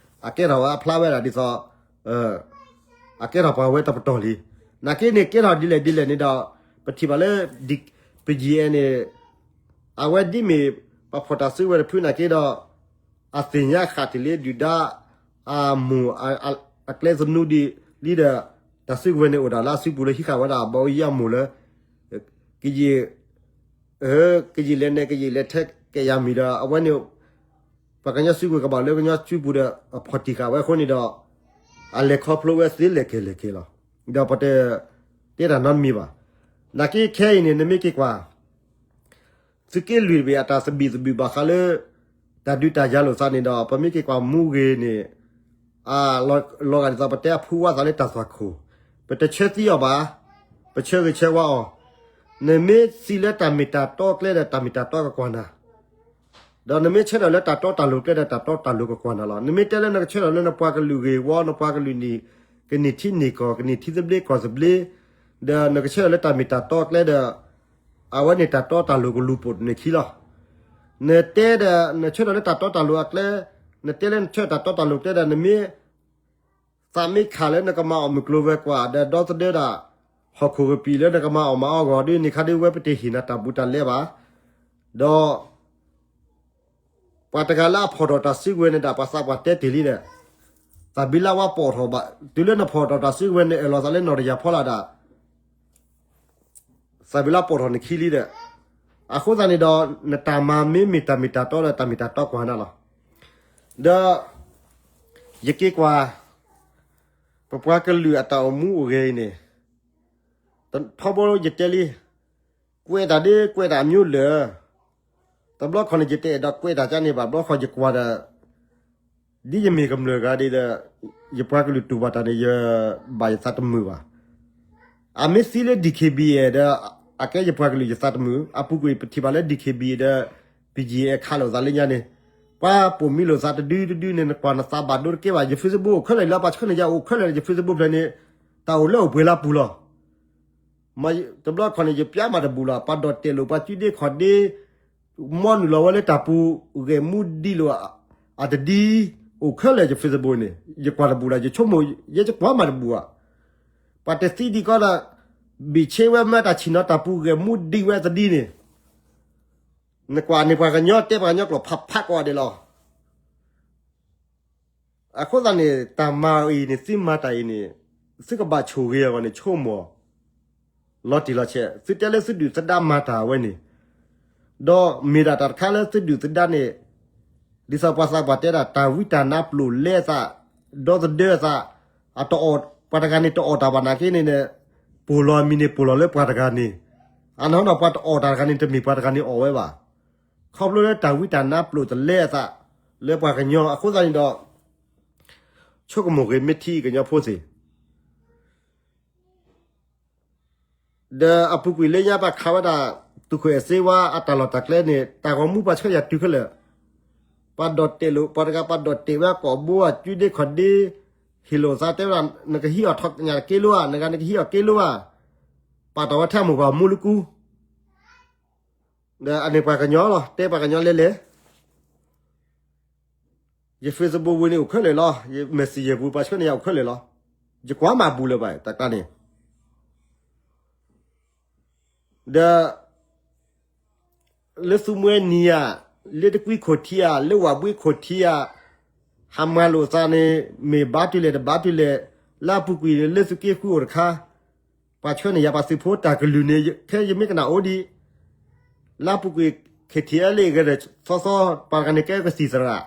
အကဲထီၣ်ဝဲအဖျါဝဲဒၣ်ဒ်သိး အကဲထီၣ်ပှၤဝဲတပတီၢ်လံ. နာ်က့န့ၣ် ကဲထီၣ်ဒ်လဲၣ်ဒ်လဲၣ်န့ၣ်ဒီး, ပထံၣ်ဘၣ်လၢ ပယံၤအဲၣ်န့ၣ်, အဝဲဒ်မ့ၢ် ပှၤဖီၣ်တၢ်စုကဝဲၤတဖုနာ်က့ဒီး, အသ့ၣ်ညါဃာ်တ့ၢ်လံဒုၣ်ဒါ အမိၢ် အကျဲသနူဒ်လံဒီး, တၢ်စုကဝဲၤန့ၣ်အိၣ်ဒၣ်လၢအစုပူၤလၢဟံးဃာ်ဝဲဒၣ်ဘီအံၤအမိၢ်လၢ ကယံာ်, ကယံာ်လဲၤနဲၣ် ကယံာ်လဲၤထဲကယၤမံၤဒီး အဝဲန့ၣ် ပှၤကညီစုကဝဲၤကဘၣ်လၢကညီစုပူၤဒီး အဖီၣ်တံၢ်ဃာ်ဝဲအဃိန့ၣ်ဒီး, အလဲၤခီဖျိဝဲသ့လဲၣ်ကဲလဲၣ်ကဲလီၤ. ဒီးပတတဲတၢ်နီတမံၤဘၣ်. နာ်က့ခဲအံၤန့ၣ် နမ့ၢ်က့ၤကွၢ် သုးက့လွံၢ်တဘ့ၣ်အတၢ်သဘံၣ်သဘုၣ်ဘၣ်ဃးလၢ တၢ်ဒုးတၢ်ယၤလိာ်သးန့ၣ်ဒီး ပမ့ၢ်က့ၤကွၢ်မူဂ့ၤန့ၣ်, လီၤဂာ်ဒ်သိးပတဲအဖုဝါသးလၢတၢ်သွၣ်ခိၣ်, ပတဆၢသံအီၤဘၣ်, ပဆၢဂ့ၤဆၢဝါအီၤ, နမ့ၢ်သံလၢတၢ်မ့ၢ်တၢ်တီကျဲဒီးတၢ်မ့ၢ်တၢ်တီကကွၢ်နၤ ဒီးနမ့ၢ်ဆၢထၢၣ်လၢတၢ်တီတၢ်လိၤကျဲဒီးတၢ်တီတၢ်လိၤကကွၢ်နၤလီၤ. နမ့ၢ်တဲလၢနကဆၢထၢၣ်လၢနပှၤကလုာ်ဂ့ၢ်ဝီ နပှၤကလုာ်န့ၣ် ကန့ၢ်ထံန့ၢ်ကီၢ် ကန့ၢ်ထံသဘျ့ကီၢ်သဘျ့, ဒီးနကဆၢထၢၣ်လၢတၢ်မ့ၢ်တၢ်တီကျဲဒီး အဝဲန့ၣ်တၢ်တီတၢ်လိၤကလူၤပိာ်န့ၣ်ခံလီၤ. နတဲဒီး နဆၢထၢၣ်လၢတၢ်တီတၢ်လိၤအကျဲ, နတဲလၢနဆၢထၢၣ်တၢ်တီတၢ်လိၤကျဲဒီး နမ့ၢ် သးမ့ၢ်ခးလၢနကမၤအီၣ်မုၢ်ကျိၤဝဲၤကွာ် ဒီးဒီသဒၢဒၣ် ဟီၣ်ခိၣ်ကပံာ်လၢနကမၤအီၣ်မၤအီၣ်ဂီၢ်ဒီး န့ၣ်ခါဒ်ဝဲပတဟ့ၣ်နၤတၢ်ဘူးတၢ်လဲဘၣ်. ဒီး ပှၤတဂၤလၢအဖီၣ်ထီၣ်တၢ်စုကဝဲၤန့ၣ်ဒၣ် ပှၤသးပှၢ်တဲတ့ၢ်လံဒီး သးဘံလၢဝါပိာ်ထီၣ်ဘၣ်, တုၤလၢနဖီၣ်ထီၣ်တၢ်စုကဝဲၤန့ၣ် အၢၣ်လီၤသးလၢနီၢ်တယၢ်ဖီလာ်ဒၣ် သးဘံလၢပိာ်ထီၣ်နခံလံဒီး, အဃိသတးန့ၣ်ဒီး နတၢ်မၤမ့ၢ်မ့ၢ်တၢ်မ့ၢ်တၢ်တီဒီး တၢ်မ့ၢ်တၢ်တီကွၢ်နၤလီၤ. ဒီး ယက့ၤကွၢ် ပပှၤကလုာ်အတၢ်အိၣ်မူအိၣ်ဂဲၤအံၤန့ၣ်, ထီဘိယတဲလံ, ကွဲးတၢ်ဒ်ကွဲးတၢ်အမျိုးလၢာ်, တဘျီခီန့ၣ် ယတအဲၣ်ဒိးကွဲးတၢ်ကန့ၣ်ဘၣ်, ဘျီခီယကွၢ်ဒီး ဒ်ယမ့ၢ်ကမျၢၢ်ဂၤဒ်ဒီး ယပှၤကလုာ်တူၢ်ဘၣ်တၢ်န့ၣ် ယဘၣ်ယသးတမုာ်ဘၣ်. အမ့ၢ်သံလၢ ဒီး ခ့ဘံၣ်အ့ၣ် ဒီး အကဲယပှၤကလုာ်ယသးတမုာ်, အပူၤကွံာ်ပထံၣ်ဘၣ်လၢ ဒီး ခ့ဘံၣ်အ့ၣ် ဒီး ပယံၤအဲၣ် ခးလိာ်သးလၢညါန့ၣ်, ပှၤပိာ်မံလိာ်သးတဒုတဒုန့ၣ် နကွၢ်နသးဘၣ်ဒိတကဲဘၣ်, ယ Facebook အိၣ်ခဲလၢာ်လၢပှၤဆှၢန့ၢ်ယၤအိၣ်ခဲလၢာ် ယ Facebook ဖျၢၣ်န့ၣ်, တၢ်အိၣ်လၢအိၣ်ပှဲၤလၢအပူၤလီၤ. တဘျီခီန့ၣ် ယပျၢ်မးတဘူၣ်လီၤ, ပှၤဒီးတဲာ်လိာ်ပှၤစုဒ့ခီၣ်ဒ့ မီနုာ်လီၤဝဲလၢတၢ်ပူၤ ဂဲၤမူဒံးလိာ်အတဒံ, အိၣ်ခဲလၢာ်ယ Facebook န့ၣ်, ယကွၢ်တဘူၣ်လီၤ, ယဆိကမိၣ် ယဲယကွၢ်မးတဘူၣ်ဧါ. ပှၤတသံဒံးကီးဒီး ဘံၣ်ဆ့ဝဲမၢတၢ်ဆံၣ်နီၤတၢ်ပူၤ ဂဲၤမူဒံးဝဲတဒံန့ၣ်, နကွၢ်န့ၣ် ပှၤကညီတဲပှၤကညီကျိာ်ဖးဖးကိးဂၤဒဲးလီၤ. အဃိသတးန့ၣ် တၢ်မၤအံၤန့ၣ် သုမၤတၢ်အံၤန့ၣ် သုကဘၣ်ဆိၣ်ဂ့ၤအဂီၢ်န့ၣ် ဆိကမိၣ် လီၤတံၢ်လီၤဆဲး, သုတဲလၢသုဒုၣ်သုဒါမၤတၢ်ဝဲန့ၣ်, ဒီးမ့ၢ်ဒၣ်တၢ်တခါလၢသုဒုၣ်သုဒါန့ၣ် ဒ်သိးပှၤသးပှၢ်တဲဒၣ် တၢ်ဝံတၢ်နါပျိာ်လဲအသး, ဒီသဒၢအသး, အတအီၣ် ပှၤတဂၤန့ၣ်တအီၣ်တၢ်ဘၣ်နာ်က့န့ၣ် ပိာ်လီၤမံၤန့ၣ် ပိာ်လီၤလၢပှၤတဂၤန့ၣ်, အနီၢ်နီၢ်ပှၤတအီၣ်တၢ်တဂၤန့ၣ် တမ့ၢ်ပှၤတဂၤန့ၣ်အီၣ်ဝဲဘၣ်. ခီဖျိလၢတၢ်ဝံတၢ်နါပျိာ်တလဲအသး လၢပှၤကညီအဃိသတးန့ၣ်ဒီး ဆိကမိၣ်ဂ့ၤမ့ၢ်ထံကညီဖိသ့ၣ် ဒီးအပူၤကွံာ်လၢညါပှၤခးဝဲဒၣ် သုးခိၣ်အဲၣ်စ့ဝါအတၢ်လီၢ်တၢ်ကျဲန့ၣ် တၢ်ဂီၤမူပှၤဆှၢယၤတုၤခဲလၢာ်, ပှၤဒိးတဲာ်လိာ် ပှၤတဂၤပှၤဒိးတဲာ်ဝဲကိာ်ဘိအစုဒ့ခီၣ်ဒ့, ဟ့ၣ်လိာ်သးတဲဝဲဒၣ် နကဟံးအီၣ်ထီၣ်ညၣ်တက့လိဧါ, နဂၤနကဟံးအီၣ်က့လိဧါ, ပာ်တ့ၢ်ဝဲထဲအမိၢ်ပှၢ်မူလၢကူ ဒီးအန့ၣ်ပှၤကညီလီၤ, တဲပှၤကညီလဲၤလဲၤ, ယ Facebook ပူၤန့ၣ်အိၣ်ခဲလၢာ်လီၤ, ယ Messenger ပူၤပှၤဆှၢန့ၢ်ယၤအိၣ်ခဲလၢာ်လီၤ, ယကွၢ်မၤဘူၣ်လၢၤဘၣ် တၢ်ကျါန့ၣ်, ဒီး လၢသူမှဲနံၤဧါ, လၢတကွံခိၣ်ထံဧါ, လၢဝၣ်ဘှ့ခိၣ်ထံဧါ, ဟးမၤလိာ်သးန့ၣ် မ့ၢ်ဘါတုၤလဲၣ်တဘါတုၤလဲၣ်, လၢအပူၤကွံာ်လၢသုးက့ဃုအိၣ်တခါ, ပှၤဆှၢန့ၢ်ယၤပှၤသုးဖိတၢ်ကလုၢ်န့ၣ် ခဲယမ့ၢ်ကနၣ်အိၣ်ဒံး, လၢအပူၤကွံာ် KTLA ဂဲၤဒီးသီသီ ပှၤတဂၤန့ၣ်ကဲကသံၣ်သရၣ်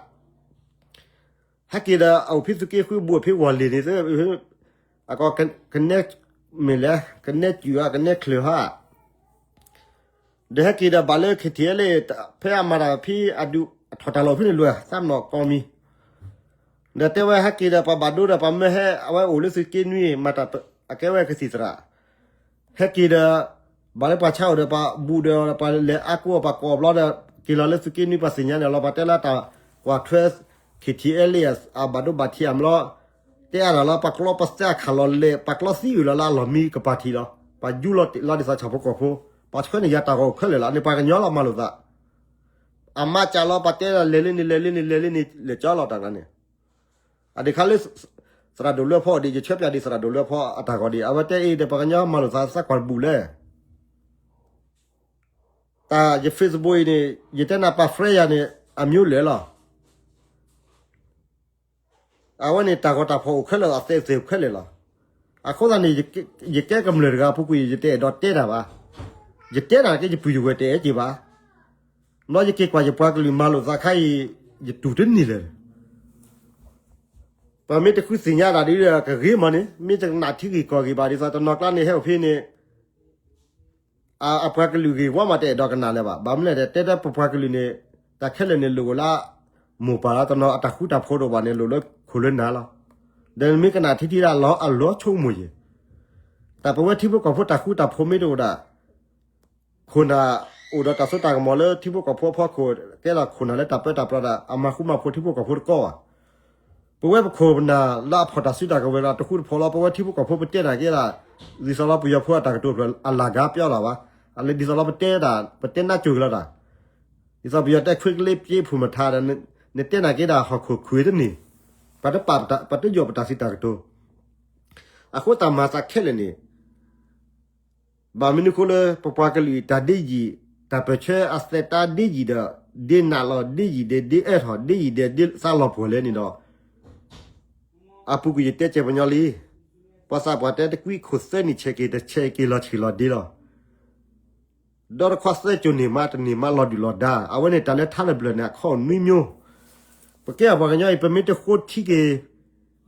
ဟဲက့ၤဒီးအအိၣ်ဖဲသုးက့ဃုဘူးအဖဲဝီၤလ့ၤန့ၣ်, အကီ ကနဲ မ့ၢ်လဲၣ် ကနဲစုၤဧါ ကနဲချၢၣ်ဟါ, ဒီးဟဲက့ၤဒီးဘၣ်လၢ KTLA ဖဲအမၤတၢ်ဖဲအဒုးအထီၣ်တၢ်လီၢ်ဖဲန့ၣ်လၢ သးမနီၣ်ကီမံၤ, ဒီးတဲဝဲဟဲက့ၤဒီးပှၤဘၣ်ဒိဒီးပှၤမၢဟဲအဝဲအိၣ်လၢသုးက့နွံ မၤတၢ်အကဲဝဲကသံၣ်သရၣ် ဟဲက့ၤဒီး ဘၣ်လၢပှၤဆါအိၣ်ဒီးပှၤဘူးဒီးပှၤလဲၤအါကိးပှၤကိးဘျီဒီး က့ၤလီၤလၢသုးက့နွံပှၤသ့ၣ်ညါန့ၣ်လီၤ ပှၤတဲလၢတၢ်ကွၢ်ထွဲ KTLA အဘၣ်ဒိဘၣ်ထံးအမလီၤ တဲအါတၢ်လီၤ ပှၤကျီပသဲအခးလီၤလဲၤ ပှၤကျီသံအုၣ်လီၤလၢအလီၢ်မံကပၤထံးလီၤ ပှၤယူလီၤတ့ၢ်လီၤဒ်သိးဆၣ်ဖိကီၢ်ဖိ ပှၤဆှၢန့ၢ်ယၤတၢ်ဂီၤအိၣ်ခဲလၢာ်လီၤ အန့ၣ်ပှၤကညီလီၤမၤလိာ်သး အမါကၢ်လီၤ ပှၤတဲဒၣ်လဲၤလၢန့ၣ် လဲၤလၢန့ၣ် လဲၤလၢန့ၣ် လဲၤကၠီလီၤတၢ်ကျါန့ၣ် အဒံးခါလၢ သရၣ်ဒိၣ်လွဲဖီအီၤဒံး ယဆၢပၠးဒံးသရၣ်ဒိၣ်လွဲဖီအတၢ်ဂီၤဒံး အဝဲတဲအံၤဒီးပှၤကညီမၤလိာ်သးသးကွၢ်တဘူၣ်လဲၣ် တၢ်ယ Facebook အံၤန့ၣ် ယတဲနၤပှၤ friend ယၤန့ၣ် အမျိုးလဲၣ်လီၤ အဝဲန့ၣ်တၢ်ဂီၤတၢ်ဖီၣ်အိၣ်ခဲလၢာ် အသဲသ့ၣ်အိၣ်ခဲလၢာ်လီၤ အဃိသတးန့ၣ် ယကဲကမျၢၢ်တဂၤအပူၤကွံာ် ယတအဲၣ်ဒိးတဲတၢ်ဘၣ် ယတဲတၢ်က့ ယပုၢ်ယဝဲၢ်တအဲၣ်က့ၤဘၣ် ဘျီယက့ၤကွၢ်ယပှၤကလုာ်မၤလိာ်သးခါအံၤ ယတူၢ်တန့ၢ်လၢၤ ပမ့ၢ်တဃုသ့ၣ်ညါတၢ်ဒ်ကဂ့ၤမးန့ၣ် မ့ၢ်တကနၣ်ထံဂ့ၢ်ကီၢ်ဂ့ၢ်ဘၣ် ဒ်သိးတနီၤကျါန့ၣ်ဟဲအိၣ်ဖဲန့ၣ် အပှၤကလုာ်ဂ့ၢ်ဝီမးတအဲၣ်ဒိးကနၣ်လၢၤဘၣ် ဘၣ်မနုၤလဲၣ် တဲတဲပပှၤကလုာ်န့ၣ် တၢ်ခဲလၢာ်န့ၣ်လိၣ်အိၣ်လၢ မိၢ်ပၢ်လၢတနီၤအတၢ်ဃူတၢ်ဖိးတအိၣ်ဘၣ်န့ၣ် လိၣ်လၢခိၣ်လၢနၢ်လီၤ ဒီးနမ့ၢ်ကနၣ်ထံထံဒၣ်လီၤအလီၤဆိကမိၣ်ယဲၢ် တၢ်ပဝဲထံဖိကီၢ်ဖိတၢ်ဃူတၢ်ဖိးမ့ၢ်တအိၣ်ဒၣ် ခိၣ်နၢ်အိၣ်ဒီးတၢ်စိတၢ်ကမီၤလၢထံဖိကီၢ်ဖိအဖီခိၣ် ကဲဒၣ်ခိၣ်နၢ်လၢတၢ်ပၢတၢ်ပြးဒၣ် အမၤဃူမၤဖိးထံဖိကီၢ်ဖိတကီဘၣ်. ပဝဲပခိၣ်ပနၢ်လၢအဖီၣ်တၢ်စုတၢ်ကဝဲၤဒီးတဃူတဖိးလီၤ. ပဝဲထံဖိကီၢ်ဖိပတဲနာ်က့ဒၣ် ဒ်သိးလီၤပယီၤဖိအတၢ်ကတိၤဖျၢၣ်အလၢ်ကါပျီလီၤဘၣ်. အလဲၤဒ်သိးလီၤပတဲဒၣ် ပတဲနါစိၤက့ၤလီၤတၢ် ဒ်သိးပယီၤတဲခွ့ကလ့ပျ့ဖုၣ်မထါဒီး နတဲနာ်က့ဒၣ်ဟီၣ်ခိၣ်ခွ့တန့ၢ် ပတပာ်ပတယီၣ်ပတၢ်စံးတၢ်ကတိၤ အဃိတၢ်မၤသးခဲလၢာ်န့ၣ် ဘၣ်မနုၤဃိလၢပပှၤကလုာ်တၢ်ဒ့ယံာ် တၢ်ပၢၢ်ဆၢအသဲးတၢ်ဒ့ယံာ်ဒီး ဒ့နးလီၤဒ့ယံာ်ဒ့ဒ့အဲၣ်ထီၣ်ဒ့ယံာ်ဒ့ဒ့သးလီၤပှီၢ်လဲၣ်န့ၣ်ဒီး အပူၤကွံာ်ယတဲစဲးပညီလံ. ပှၤသးပှၢ်တဲတကွံခိၣ်သၢနံၣ်ဆဲးက့ၤတဆဲးက့ၤလီၤဆံးလီၤဒ့လီၤ. ဒီတခွါသၢစိၤန့ၣ်မးတန့ၢ်မးလီၤဒုၣ်လီၤဒါ အဝဲန့ၣ်တၢ်လၢထါလၢဘျၢၣ်န့ၣ် အခီၣ်နွံမျိုး ပကဲအပှၤကညီအံၤ ပမ့ၢ်တဃိထံက့ၤ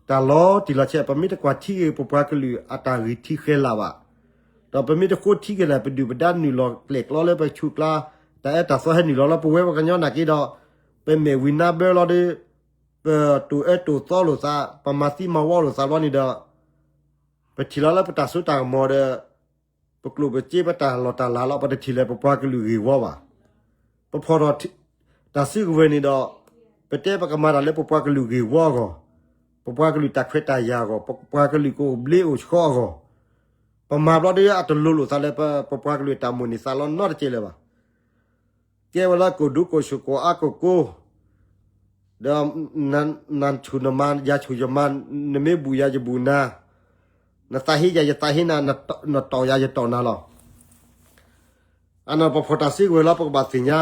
တၢ်လီၤတံၢ်လီၤဆဲး ပမ့ၢ်တကွၢ်ထံက့ၤ ပပှၤကလုာ်အတၢ်ဂံၢ်ထံးဃဲၤလၢ်ဘၣ်, ဒီးပမ့ၢ်တဃိထံက့ၤန့ၣ် ပဒုၣ်ပဒါနုာ်လီၤကျဲၣ်ကျီလၢပဆူးကျါ တၢ်အဲၣ်တၢ်သီဟဲနုာ်လီၤလၢပဝဲပှၤကညီနာ်က့ဒီး ပမဲာ်ဝံၤနါဘၢလီၤဒီး ပတိၢ်အၢတိၢ်သီလိာ်သး ပမၤသံမၤဝီလိာ်သးဘျီန့ၣ်ဒီး ပထံၣ်လီၤလၢပတၢ်စိတၢ်ကမီၤဒီး ပကျိၣ်ပစ့ပတၢ်လီၢ်တၢ်လၤလီၤ ပတထံၣ်လၢပပှၤကလုာ်ဂ့ၢ်ဝီဘၣ်. ပဖီၣ်ထီၣ်တၢ်စုကဝဲၤန့ၣ်ဒီး ပတဲပကမၤတၢ်လၢပပှၤကလုာ်ဂ့ၢ်ဝီအဂီၢ်, ပပှၤကလုာ်တၢ်ခွဲးတၢ်ယာ်အဂီၢ်, ပပှၤကလုာ်ကအိၣ်ဘျ့အိၣ်ဆှီအဂီၢ်, ပမၤဘျီဒီးအတလိၤလိာ်သးလၢပပှၤကလုာ်တၢ်မိၣ်န့ၢ်သးလီၤနီတကဲလၢၤဘၣ်. ကဲဝဲလၢကိၢ်ဒူကိၢ်ဆိၣ်ကိၢ်အါကိၢ်ကိၢ် ဒီး နဆူၣ်နမၤ ယၤဆူၣ်ယမၤ နမ့ၢ်ဘူၣ်ယၤယဘူၣ်နၤ, နသးဟ့ယၤယသးဟ့နၤ, နတီၢ်ယၤယတီၢ်နၤလီၤ. အနီၢ်ပဖီၣ်တၢ်စုကဝဲၤလီၤ ပကဘၣ်သ့ၣ်ညါ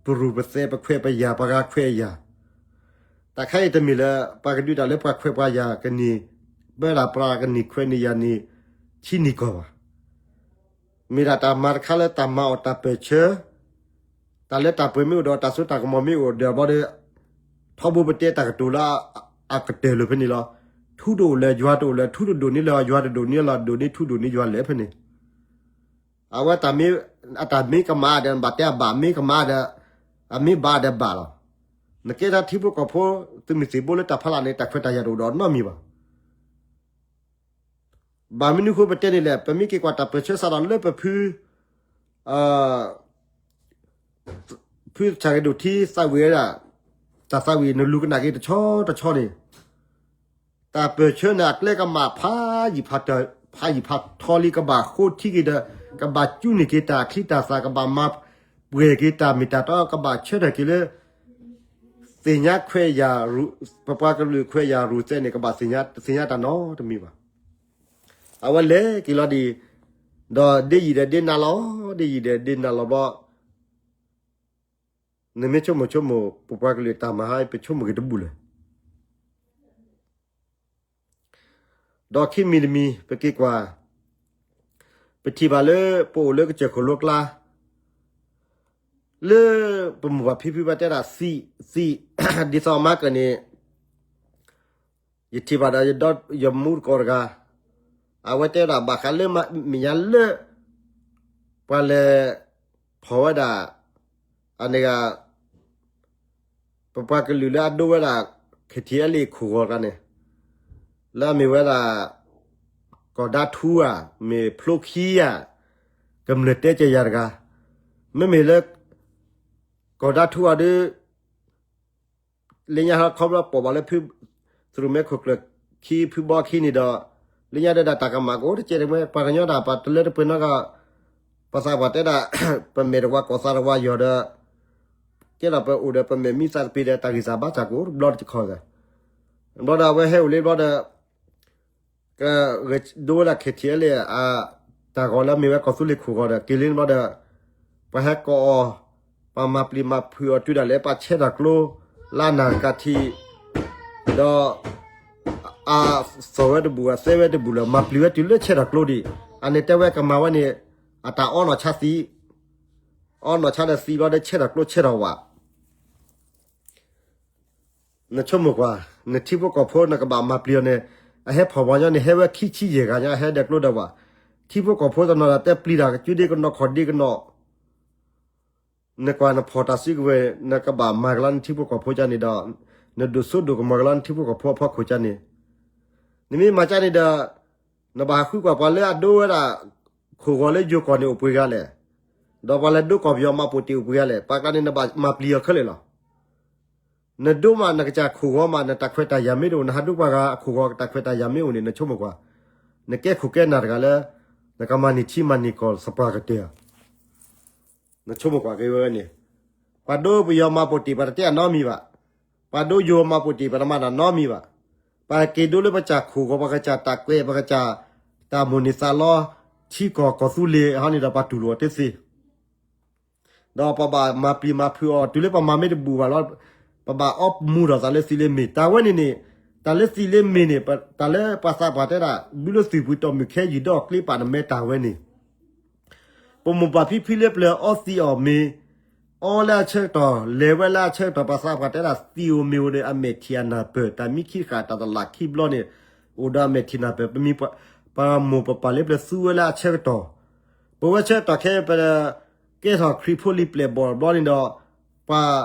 ပရူၢ်ပသဲး ပခွဲးပယာ် ပဂၤခွဲးယာ်, တၢ် တၢ်ခါအံၤတမ့ၢ်လၢ ပှၤကဒုးတၢ်လၢပှၤခွဲးပှၤယာ်ကန့ၢ်, ပၢဒၣ်ပှၤကန့ၢ်ခွဲးန့ၢ်ယာ်န့ၢ် ထံန့ၢ်ကီၢ်ဘၣ်. မ့ၢ်ဒၣ်တၢ်မၤတခါလၢတၢ်မၤအီၣ်တၢ်ပၢၢ်ဆၢ, တၢ်လၢတၢ်ပှဲၤမ့ၢ်အိၣ်ဒီးတၢ်စိတၢ်ကမီၤမ့ၢ်အိၣ်ဒီးဘျီဒီး ထီဘိပတဲတၢ်ကတိၤလၢအကတၢၢ်လၢၤဖဲန့ၣ်လီၤ. ထူတအိၣ်လၢၤယွၤတအိၣ်လၢၤ, ထူတဒိၣ်န့ၢ်လၢၤ ယွၤတဒိၣ်န့ၢ်လၢၤ, ဒိၣ်န့ၢ်ထူဒိၣ်န့ၢ်ယွၤလၢၤဖဲန့ၣ်. အဝဲ အတၢ်မ့ၢ်ကမၣ်ဒီး ဘၣ်တဲအဘၣ်, မ့ၢ်ကမၣ်ဒီး အမ့ၢ်ဘၣ်ဒီးဘၣ်လီၤ. နကဲထီၣ်ထံဖိကီၢ်ဖိ သုးမုၢ်သံၣ်ဘိလၢတၢ်ဖီလာ်န့ၣ် တၢ်ခွဲးတၢ်ယာ်တအိၣ်ဒီးနီတမံၤဘၣ်. ဘၣ်မနုၤဃိပတဲန့ၣ်လဲၣ်, ပမ့ၢ်က့ၤကွၢ်တၢ်ပၢၢ်ဆၢစးထီၣ်လၢပဖု ဖုဆၣ်ဂ့ၤဒိၣ်ထံသးဝံၣ်ဝဲဒၣ်, တၢ်သးဝံၣ်နလူၤကနၣ်က့ၤတဆီတဆီန့ၣ်, တၢ်ပၢၢ်ဆၢန့ၣ် အကျဲကမၣ်ဖးယံာ်ဖးထီလံ, ကဘၣ်ဃိထံက့ၤဒီး ကဘၣ်ကူန့ၢ်က့ၤတၢ်ချံတၢ်သၣ်, ကဘၣ်မၤပှဲၤက့ၤတၢ်မ့ၢ်တၢ်တီ, ကဘၣ်ဆၢထၢၣ်က့ၤလၢ သ့ၣ်ညါခွဲးယာ်, ပပှၤကလုာ်ခွဲးယာ်ရူၢ်သဲးန့ၣ် ကဘၣ်သ့ၣ်ညါတၢ်နီတမံၤဘၣ်. အဝဲလဲၤက့ၤလီၤဒံး, ဒီးဒ့ယံာ်ဒီးဒ့နၤလီၤ, ဒ့ယံာ်ဒီးဒ့နၤလီၤဘျီ, နမ့ၢ်ဆိကမိၣ်ဆိကမိၣ် ပပှၤကလုာ်တၢ်မၤဟါ ပဆိကမိၣ်က့ၤတဘူၣ်လၢၤ. ဒီးခံမံၤတမံၤ ပက့ၤကွၢ်, ပထံၣ်ဘၣ်လၢပအိၣ်လၢကစၢၢ်ခိၣ်လိကျါ, လၢပမိၢ်ပၢ်ဖံဖုဘၣ်တဲဒၣ်သံး, သံး, ဒ်သိးအမါကၢၢ်န့ၣ် ယထံၣ်ဘၣ်ဒီးယမူတကိးတဂၤ, အဝဲတဲဝဲဒၣ်ဘၣ်ဃးလၢမဲာ်ညါလၢ ပှၤလဲၤဖီၣ်ဝဲဒၣ် အန့ၣ်ဂ့ၤ ပပှၤကလုာ်လၢအဒိဝဲဒၣ် KTLA ခိၣ်ဂီၤတဂၤန့ၣ်, လၢအမ့ၢ်ဝဲဒၣ် ကီၢ်ဒါထူဧါ, မ့ၢ်ဖျိခံဧါ, ကမျၢၢ်တဲကဲယၤတဂၤ, မ့မ့ၢ်လၢ ကီၢ်ဒါထူဧါဒီး လၢညါဟီခီဖျိပိာ်ဘၣ်လၢ သရူးမဲခိၣ်ကျၢၢ်ခံ ဖုဘီခံန့ၣ်ဒီး လၢညါဒဲဒၣ်တၢ်ကမၣ်ကအိၣ်တကဲတမ့ၢ် ပှၤကညီဒၣ်ပှၤတလၢတပှဲၤနီတဂၤ, ပှၤသးပှၢ်တဲဒၣ် ပမဲာ်တဝါကိးသးတဝါယီၤဒီး ကဲဒီးပအိၣ်ဒီးပမဲာ်မံသးတပ့ၤဒီး တၢ်ဂံၢ်စၢ်ဘါစၢ်ကအိၣ်တဘျီတခီၣ်ဒီး ဘျီဒီးအဝဲဟဲအိၣ်လံဘျီဒီး ကဂဲၤဒိဝဲဒၣ် KTLA အတၢ်ဂီၤလၢအမ့ၢ်ဝဲကီၢ်သူလ့ၤခိၣ်ဂီၤဒီး က့ၤလံဘျီဒီး ပှၤဟဲကိးအီၤ, ပှၤမၤပျံၤမၤဖုးအီၤတုၤဒၣ်လဲာ် ပှၤဆဲးတၢ်ကျိလၢအနၢ်ကထံၣ်, ဒီး အသီၣ်ဝဲတဘူၣ် အသဲဝဲတဘူၣ်လၢၤ မၤပျံၤဝဲတုၤလၢဆဲးတၢ်ကျိဒံး, အန့ၣ်တဲဝဲကမၤဝဲန့ၣ် အတၢ်အီနီၢ်ဆါသံး, အီနီၢ်ဆါဒီးသံးဘျီဒီးဆဲးတၢ်ကျိဆဲးတၢ်ဝး နဆိကမိၣ်ကွၢ်, နထံဖိကီၢ်ဖိနကဘၣ်မၤပျံၤအီၤန့ၣ်, အဟဲဖီၣ်ပှၤညီန့ၣ် ဟဲဝဲခံဆံယဲၢ်ဂၤညါ ဟဲဒီးကျိဒီးဝး, ထံဖိကီၢ်ဖိတနီၤဒီးတဲပျံၤတၢ်ကစုဒ့ကနီၤခီၣ်ဒ့ကနီၤ, နကွၢ်နဖီၣ်တၢ်စုကဝဲၤ နကဘၣ်မၤကလီနထံဖိကီၢ်ဖိကန့ၣ်ဒီး, နဒိၣ်စိဒိၣ်ကမီၤကလီနထံဖိကီၢ်ဖိအဖီခိၣ်ကန့ၣ်, နမ့ၢ်မၤကန့ၣ်ဒီး နဘၣ်ဟးဃုကွၢ်ပှၤလၢအဒိဝဲဒၣ် ခိၣ်ဂီၤလၢယိၤကီၢ်န့ၣ်အိၣ်ပှဲၤဂၤလဲၣ်, ဒီးပှၤလၢဒိကီၢ်ပယီၤမၤပိာ်တ့ၢ်အိၣ်ပှဲၤဂၤလဲၣ်, ပှၤကျါန့ၣ်နဘၣ်မၤပျံၤအီၤခဲလၢာ်လီၤ. နဒိမးနကစၢ်ခိၣ်ဂီၤမး နတၢ်ခွဲးတၢ်ယာ်မ့ၢ်တအိၣ် နဟးဒိပှၤဂၤအခိၣ်ဂီၤတၢ်ခွဲးတၢ်ယာ်မ့ၢ်အိၣ်န့ၣ် နဆိကမိၣ်ကွၢ်, နကဲခိၣ်ကဲနၢ်တဂၤလၢ နကမၤန့ၢ်ထံမၤန့ၢ်ကီၢ်သပှၢ်ကတၢၢ်ဧါ. နဆိကမိၣ်ကွၢ်က့ၤဝဲန့ၣ်, ပှၤဒိပယီၤမၤပိာ်တ့ၢ် ပှၤတတဲအနီတမံၤဘၣ်, ပှၤဒိယိၤမၤပိာ်တ့ၢ် ပှၤတမၤတၢ်နီတမံၤဘၣ်, ပှၤက့ၤဒိလၢပကစၢ်ခိၣ်ဂီၤ ပှၤကစၢ်တၢ်ကွဲး ပှၤကစၢ်တၢ်မိၣ်န့ၢ်သးလီ ထံကီၢ်ကီၢ်သူလ့ၤဟီန့ၣ်ဒီး ပှၤတူၢ်လိာ်အီၤတသ့ ဒီးပဘၣ်မၤပျံၤမၤဖုးအီၤ တုၤလၢပမၤမ့ၢ်တဘူၣ်ဘၣ်လီၤ, ပဘၣ်အီမူထီၣ်သးလၢသံးလၢမ့ၢ် တၢ်ဝဲန့ၣ်န့ၣ်, တၢ်လၢသံးလၢမ့ၢ်န့ၣ် တၢ်လၢပှၤသးပှၢ်တဲဒၣ် ဘုလၢသုးပူၤတီၢ်မုၢ်ခဲယုၢ်ဒီးကျ့ပာ်နမဲတၢ်ဝဲန့ၣ် ပမိၢ်ပၢ်ဖံဖုလၢပျၢၤအီသံးအီၣ်မ့ၤ, အီလၢအဆၢကတီၢ် လဲၤဝဲလၢအဆၢကတီၢ် ပှၤသးပှၢ်တဲဒၣ်သံးဧိၤမ့ၤဧိၤဒီး အမဲာ်ထံၣ်အနၢ်ပၢၢ် တၢ်မံခံတဃာ်တၢ်တလးခံဘျီန့ၣ် အိၣ်ဒီးအမဲာ်ထံၣ်နၢ်ပၢၢ် ပမိၢ်ပပၢ်လၢပျၢၤသူဝဲလၢအဆၢကတီၢ်, ပဝဲဆၢကတီၢ်ခဲအံၤ ပကဲထီၣ်ခရံာ်ဖိလံၤပျဲၢ်ဘီၣ်ဘျီန့ၣ်ဒီး ပှၤ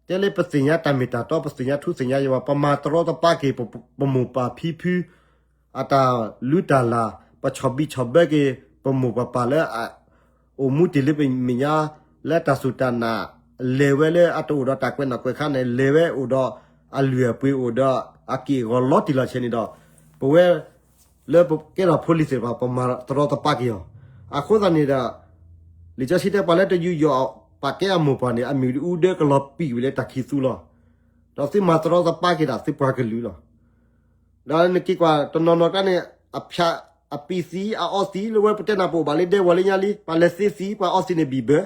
တဲလၢပသ့ၣ်ညါတၢ်မ့ၢ်တၢ်တီ ပသ့ၣ်ညါထူသ့ၣ်ညါယွၤ ပမၤတရီတပါက့ၤ ပမိၢ်ပၢ်ဖံဖု အတၢ်လုၢ်တၢ်လၢ် ပဆီၣ်ဘံၣ်ဆီၣ်ဘၢက့ၤ ပမိၢ်ပပၢ်လၢ အိၣ်မူတ့ၢ်လၢပမဲာ်ညါ လၢတၢ်စူၢ်တၢ်နာ် လဲၤဝဲလၢအတအိၣ်ဒီးတၢ်ကွဲးနီၣ်ကွဲးဃါန့ၣ် လဲၤဝဲအိၣ်ဒီးအလုၢ်အပှ့ၤအိၣ်ဒီးအက့ၢ်အဂီၤလီၤတံၢ်လီၤဆဲးန့ၣ်ဒီး ပဝဲ လၢပကဲထီၣ်ဖိလံၤသ့ၣ်တဖၣ် ပမၤတရီတပါက့ၤအီၤ, အဃိသတးန့ၣ်ဒီး လံာ်စီဆှံတဲ ပှၤလၢတယူးယီၣ်ပာ်ကဲအမိၢ်ပၢ်န့ၣ် အမ့ၣ်အူဒၢကလီၤပံာ်ဝံၤလၢတၢ်ခံးသူလီၤ. ဒီးသုမၤတရီတပါက့ၤဒၣ်သုပှၤကလုာ်လီၤ. ဒီးနက့ၤကွၢ်တနီၤနီၤကျါန့ၣ် အဖျးအပံာ်သံး အအီသံးလၢဝဲ ပတဲနၤပအိၣ်ဘၣ်လၢဒဲဝီၤလၢညါလံ ပှၤလဲၤသ့သံး ပှၤအီသံးန့ၣ်ဘံၣ်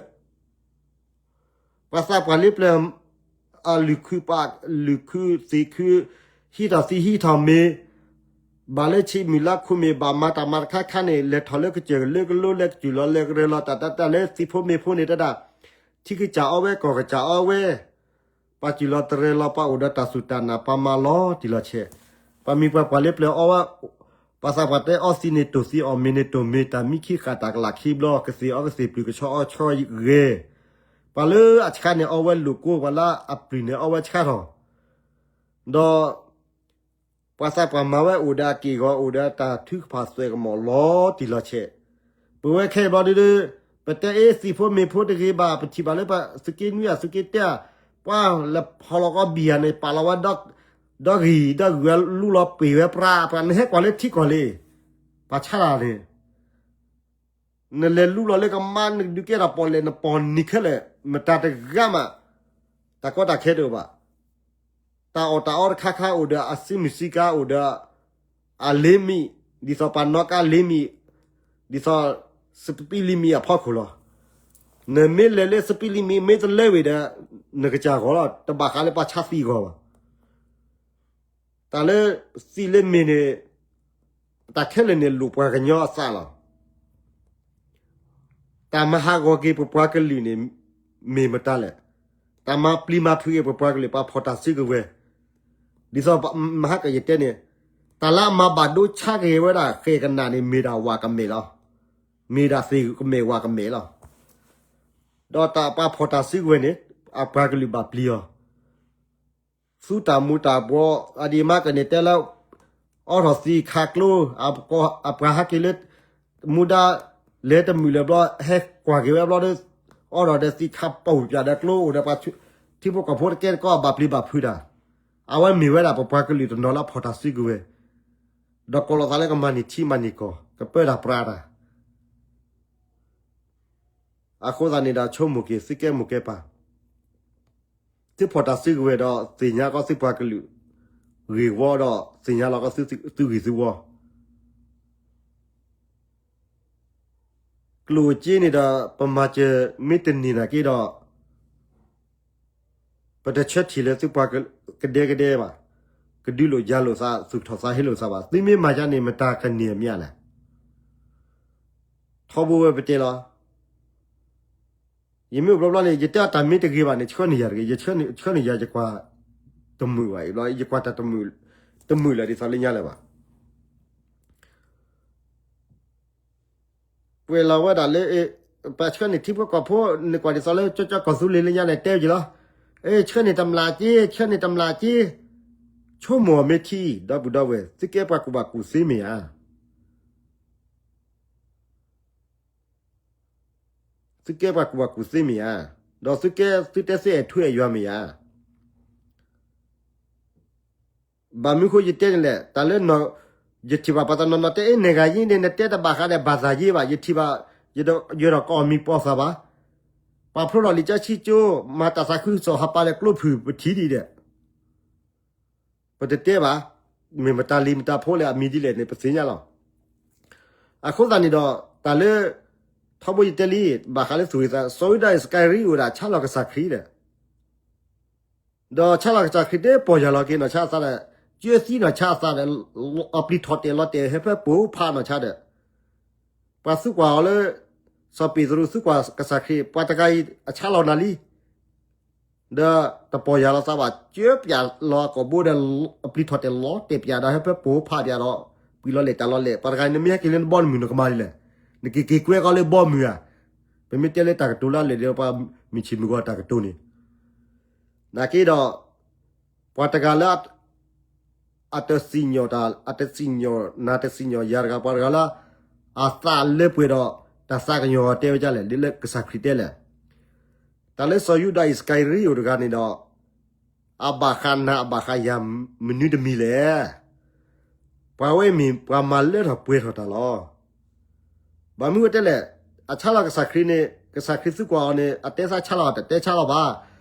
ဘၢ ပှၤသးပှၢ်လၢပျၢၤ အလုၢ်ခုပာ်လုၢ်ခုသံးခု, ဟံးထီၣ်သံဟံးထီၣ်မ့ၤ, ဘၣ်လၢဆံးမုၢ်လါခိၣ်မ့ၢ်ဘၣ်မၤတၢ်မၤတခါခါန့ၣ် လဲၤထီၣ်လၢကစၢၢ်ကလိကလိ လဲၤကစၢၢ်လီၤလဲၤကရၢလီၤ တၢ်တၢ်တၢ်လၢသံးဖိမ့ၤဖိန့ၣ်တဒၣ်, ထံကစၢ်အီဝဲ ကီၢ်ကစၢ်အီဝဲ, ပှၤစူၢ်လီၤတရၢလီၤ ပှၤအိၣ်ဒီးတၢ်စူၢ်တၢ်နာ် ပှၤမၤလီၤတံၢ်လီၤဆဲး, ပှၤမံၤပှၤပှၢ်လၢပျၢၤအီဝဲ, ပှၤသးပှၢ်တဲအီသံးန့ၣ် တိၢ်သံးအီၣ်မ့ၤန့ၣ်တိၢ်မ့ၤ တၢ်မံခံဃာ်တၢ်ကလးခံဘျီ ကသ့ၣ်အီကသ့ၣ်ပျုၢ်ကဆီအီဆီဂဲၤ, ပှၤလၢအဆှးန့ၣ်အီဝဲလိာ်ကိး ပှၤလၢအပျုၢ်န့ၣ်အီဝဲဆှးထီၣ်, ဒီး ပှၤသးပှၢ်မၤဝဲအိၣ်ဒီးအက့ၢ်အဂီၤ အိၣ်ဒီးတၢ်ထုကဖၣ်သွဲၣ်ကမီၤလီၤတံၢ်လီၤဆဲး, ပဝဲခဲအံၤဘျီဒုဒု, ပတဲအ့ သံးဖိမ့ၤဖိတဂ့ၤဘၣ် ပထံၣ်ဘၣ်လၢပသုးက့နွံအသုးက့တဲ, ပှၤလဲၤဖီၣ်လီၤကီးဘံၣ်ယၤန့ၣ် ပာ်လီၤဝဲ ဒီဂံၢ်ဒီဂုာ်ဝဲလူလီၤပ့ၤဝဲပြါ ပှၤနဟဲကွၢ်လၢထံကီၢ်လံ, ပှၤဆါတၢ်န့ၣ် နလဲၤလူလီၤလၢကမါ နဒုးကဲထီၣ်ပီၣ်လဲၣ် နပီၣ်နံၤခဲလၢာ် မတၤတဂၤမး, တၢ်ကီတၢ်ခဲတအိၣ်ဘၣ်. တၢ်အီၣ်တၢ်အီတခါခါအိၣ်ဒီးအစုမုၢ်စုကါ အိၣ်ဒီးအလ့မံၤ, ဒ်သိးပှၤနီၣ်ကါလ့မံၤ, ဒ်သိး စပံးလံမံၤအဖီခိၣ်လီၤ. နမ့ၢ်လဲၤလၢစပံးလံမံၤ မ့ၢ်တလဲဝံၤဒီး နကစၢ်ဂီၤလီၤ တဘၣ်ဃးလၢပှၤဆါသံးဂီၤဘၣ်. တၢ်လၢသံးလၢမ့ၤန့ၣ် တၢ်ခဲလၢာ်န့ၣ်လိၣ်ပှၤကညီအသးလီၤ. တၢ်မၤဟးဂီၤက့ၤပပှၤကလုာ်န့ၣ် မ့ၢ်မတၤလဲၣ်. တၢ်မၤပျံၤမၤဖုးက့ၤပပှၤကလုာ် ပှၤဖီၣ်တၢ်စုကဝဲၤ, ဒ်သိးမဟါကယတဲန့ၣ်, တၢ်လၢအမၤဘၣ်ဒိဆါက့ၤဝဲဒၣ်ဃဲၣ်ကနၣ်န့ၣ် မ့ၢ်ဒၣ်ဝးကမဲာ်လီၤ. မ့ၢ်ဒၣ်သ့ၣ်ကမဲာ်ဝးကမဲာ်လီၤ. ဒီးတၢ်ပှၤဖီၣ်တၢ်စုကဝဲၤန့ၣ် အပှၤကလုာ်ဘၣ်ပျံၤအီၤ သူတၢ်မူၤတၢ်ဘှီး အဒံးမးကန့ၣ်တဲလၢ အီထီၣ်သံးခးကျိ အပှၤဟဲက့ၤလၢ မူဒါ လဲၤတမုာ်လၢၤဘျီ ဟဲကွၢ်က့ၤဝဲဘျီဒီး အီထီၣ်ဒီးသံးခးပူၤပၠးဒီးကျိအိၣ်ဒီးပှၤ ထံဖိကီၢ်ဖိတကဲတကီၢ်ဘၣ်ပျံၤဘၣ်ဖုးတၢ်, အဝဲမ့ၢ်ဝဲဒၣ်ပပှၤကလုာ်တနီၤလၢအဖီၣ်တၢ်စုကဝဲၤ, ဒီးကိးလီၤသးလၢကမၤန့ၢ်ထံမၤန့ၢ်ကီၢ် ကပၢတၢ်ပြးတၢ် အဃိသတးန့ၣ်ဒီး ဆိကမိၣ်က့ၤသုကဲမိၢ်ကဲပၢ်, သုဖီၣ်တၢ်စုကဝဲၤဒီး သ့ၣ်ညါကီးသုပှၤကလုာ် ဂ့ၢ်ဝီဒီး သ့ၣ်ညါလီၤကီးသုဂ့ၢ်သုဝီ, ကျိၣ်စ့န့ၣ်ဒီး ပမၤစၢၤမ့ၢ်တန့ၢ်နာ်က့ဒီး ပတဆၢထံၣ်လၢသုပှၤကဒဲကဒဲဘၣ်, ကဒုးလိာ်ယၤလိာ်သး သူၣ်ထီၣ်သးဟ့လိာ်သးဘၣ်. သုမ့ၢ်မၤယါန့ၣ် မတၤကန့ၢ်အမ့ၢ်လဲၣ်. ထီဘိဝဲပတဲလီၤ. ယမ့ၢ်အိၣ်ဘျီဘျီန့ၣ် ယတဲအီၤတၢ်မ့ၢ်တဂ့ၤဘၣ်န့ၣ် ဆှၢန့ၢ်ယၤတဂ့ၤ, ယဆှၢန့ၢ်ယၤ ယကွၢ်တမုာ်ဘၣ်အံၤဘျီ ယကွၢ်တၢ်တမုာ်, တမုာ်လၢၤဒ်သိးလၢညါလၢၤဘၣ်. ပှဲၤလီၤဝဲဒၣ်လၢ ပှၤဆှၢန့ၢ်ထံဖိကီၢ်ဖိ နကွၢ်ဒ်သိးလၢကၠီကၠီကီၢ်သူလ့ၤလၢညါန့ၣ် တဲဝဲက့ၤလီၤ. ဆှၢန့ၢ်တမျးက့, ဆှၢန့ၢ်တမျးက့, ဆိကမိၣ်အီၤမ့ၢ်ထံ ဒီပုၢ်ဒီဝဲၢ် သုကဲပှၤကူၣ်ဘၣ်ကူၣ်သ့မ့ၢ်ဧါ. သုကဲပှၤကူၣ်ဘၣ်ကူၣ်သ့မ့ၢ်ဧါ, ဒီးသုကဲသုတဲသုအဲၣ်ထူအဲၣ်ယွၤမ့ၢ်ဧါ. ဘၣ်မနုၤဃိယတဲန့ၣ်လဲၣ်, တၢ်လၢ ယထံၣ်ဘၣ်ပှၤတနီၤနီၤတဲ အ့ နဲၣ်ဂၤယ့န့ၣ် နတဲတဘၣ်ဃးဒီးဘၣ်သးယ့ဘၣ်, ယထံၣ်ဘၣ် ယဲဒီးကအီၣ်မံၤပီၢ်သးဘၣ်, ပာ်ဖျိထီၣ်လံာ်စီဆှံကၠိ, မၤတၢ်သးခုကစီၣ်ဟးပာ်လၢကျိဖုၣ်ပထံၣ်ဒံးဒဲး ပတတဲဘၣ်, မ့ၢ်မတၤလံၤမတၤဖိလဲၣ် အမံၤဒ်လဲၣ်န့ၣ် ပသ့ၣ်ညါလီၤ. အဃိသတးန့ၣ်ဒီး တၢ်လၢ ထီဘိယတဲလံ, ဘၣ်ဃးလၢသူၣ်ဂ့ၤသး စီၤယူဒၤအံၣ်စကၤရံအိၣ်ဒၣ် ဆါလီၤကစၢ်ခရံာ်ဒီး ဒီးဆါလီၤကစၢ်ခရံာ်တဲပီၢ်ယၢ်လီၤက့ၤနီၢ်ဆါအသးဒီး ကၢသံနီၢ်ဆါအသးဒီး အပျံၤထီၣ်တဲာ်လီၤတဲာ်ဟဲဖဲပိာ်ဖးနီၢ်ဆါဒီး ပှၤသံကွၢ်အီၤလၢ စီၤပ့းတရူးသံကွၢ်ကစၢ်ခရံာ် ပှၤတဂၤအံၤအဆါလီၤနၤလံ ဒီးတပီၢ်ယၢ်လီၤသးဘၣ် ကၢပၠးလီၤအကိာ်ဘိဒီး အပျံၤထီၣ်တဲာ်လီၤတဲာ်ပၠးဒီးဟဲဖဲပိာ်ဖးပၠးဒီး ပှံၤလီၤလဲၣ်တၢ်လီၤလဲၣ် ပှၤတဂၤအံၤ နမ့ၢ်ဟဲက့ၤလၢနဘီနမုၢ်နကမၤဒ်လဲၣ်, နက့ၤက့ၤကွဲကီးလၢဘီမုၢ်ဧါ. ပမ့ၢ်တဲလၢတၢ်ကတိၤလၢအလၢာ်ဒီး ပှၤမုၢ်ဆ့ၣ်မုၢ်ဂီၤတၢ်ကတိၤန့ၣ် နာ်က့ဒီး ပှၤတဂၤလၢ အတစံၣ်ညီၣ်တၢ် အတစံၣ်ညီၣ်နၤတစံၣ်ညီၣ်ယၤတဂၤ ပှၤတဂၤလၢ အသးလၢပှဲၤဒီး တၢ်သးကညီၤတဲဝဲဒ်လဲၣ် ဒ်လၢကစၢ်ခရံာ်တဲလဲၣ်. တၢ်လၢစီၤယူဒၤအံၣ်စကၤရံအိၣ်တဂၤန့ၣ်ဒီး အဘၣ်ဃးနၤအဘၣ်ဃးယၤမနုၤတမံၤလဲၣ်. ပှၤဝဲမ့ၢ်ပှၤမၤလၢထီၣ်ပှဲၤထီၣ်တၢ်လီၤ. ဘၣ်မနုၤဝဲတဲလဲၣ်, အဆါလီၤကစၢ်ခရံာ်န့ၣ် ကစၢ်ခရံာ်သံကွၢ်အီၤန့ၣ် အတဲသးဆါလီၤတတဲဆါလီၤဘၣ်.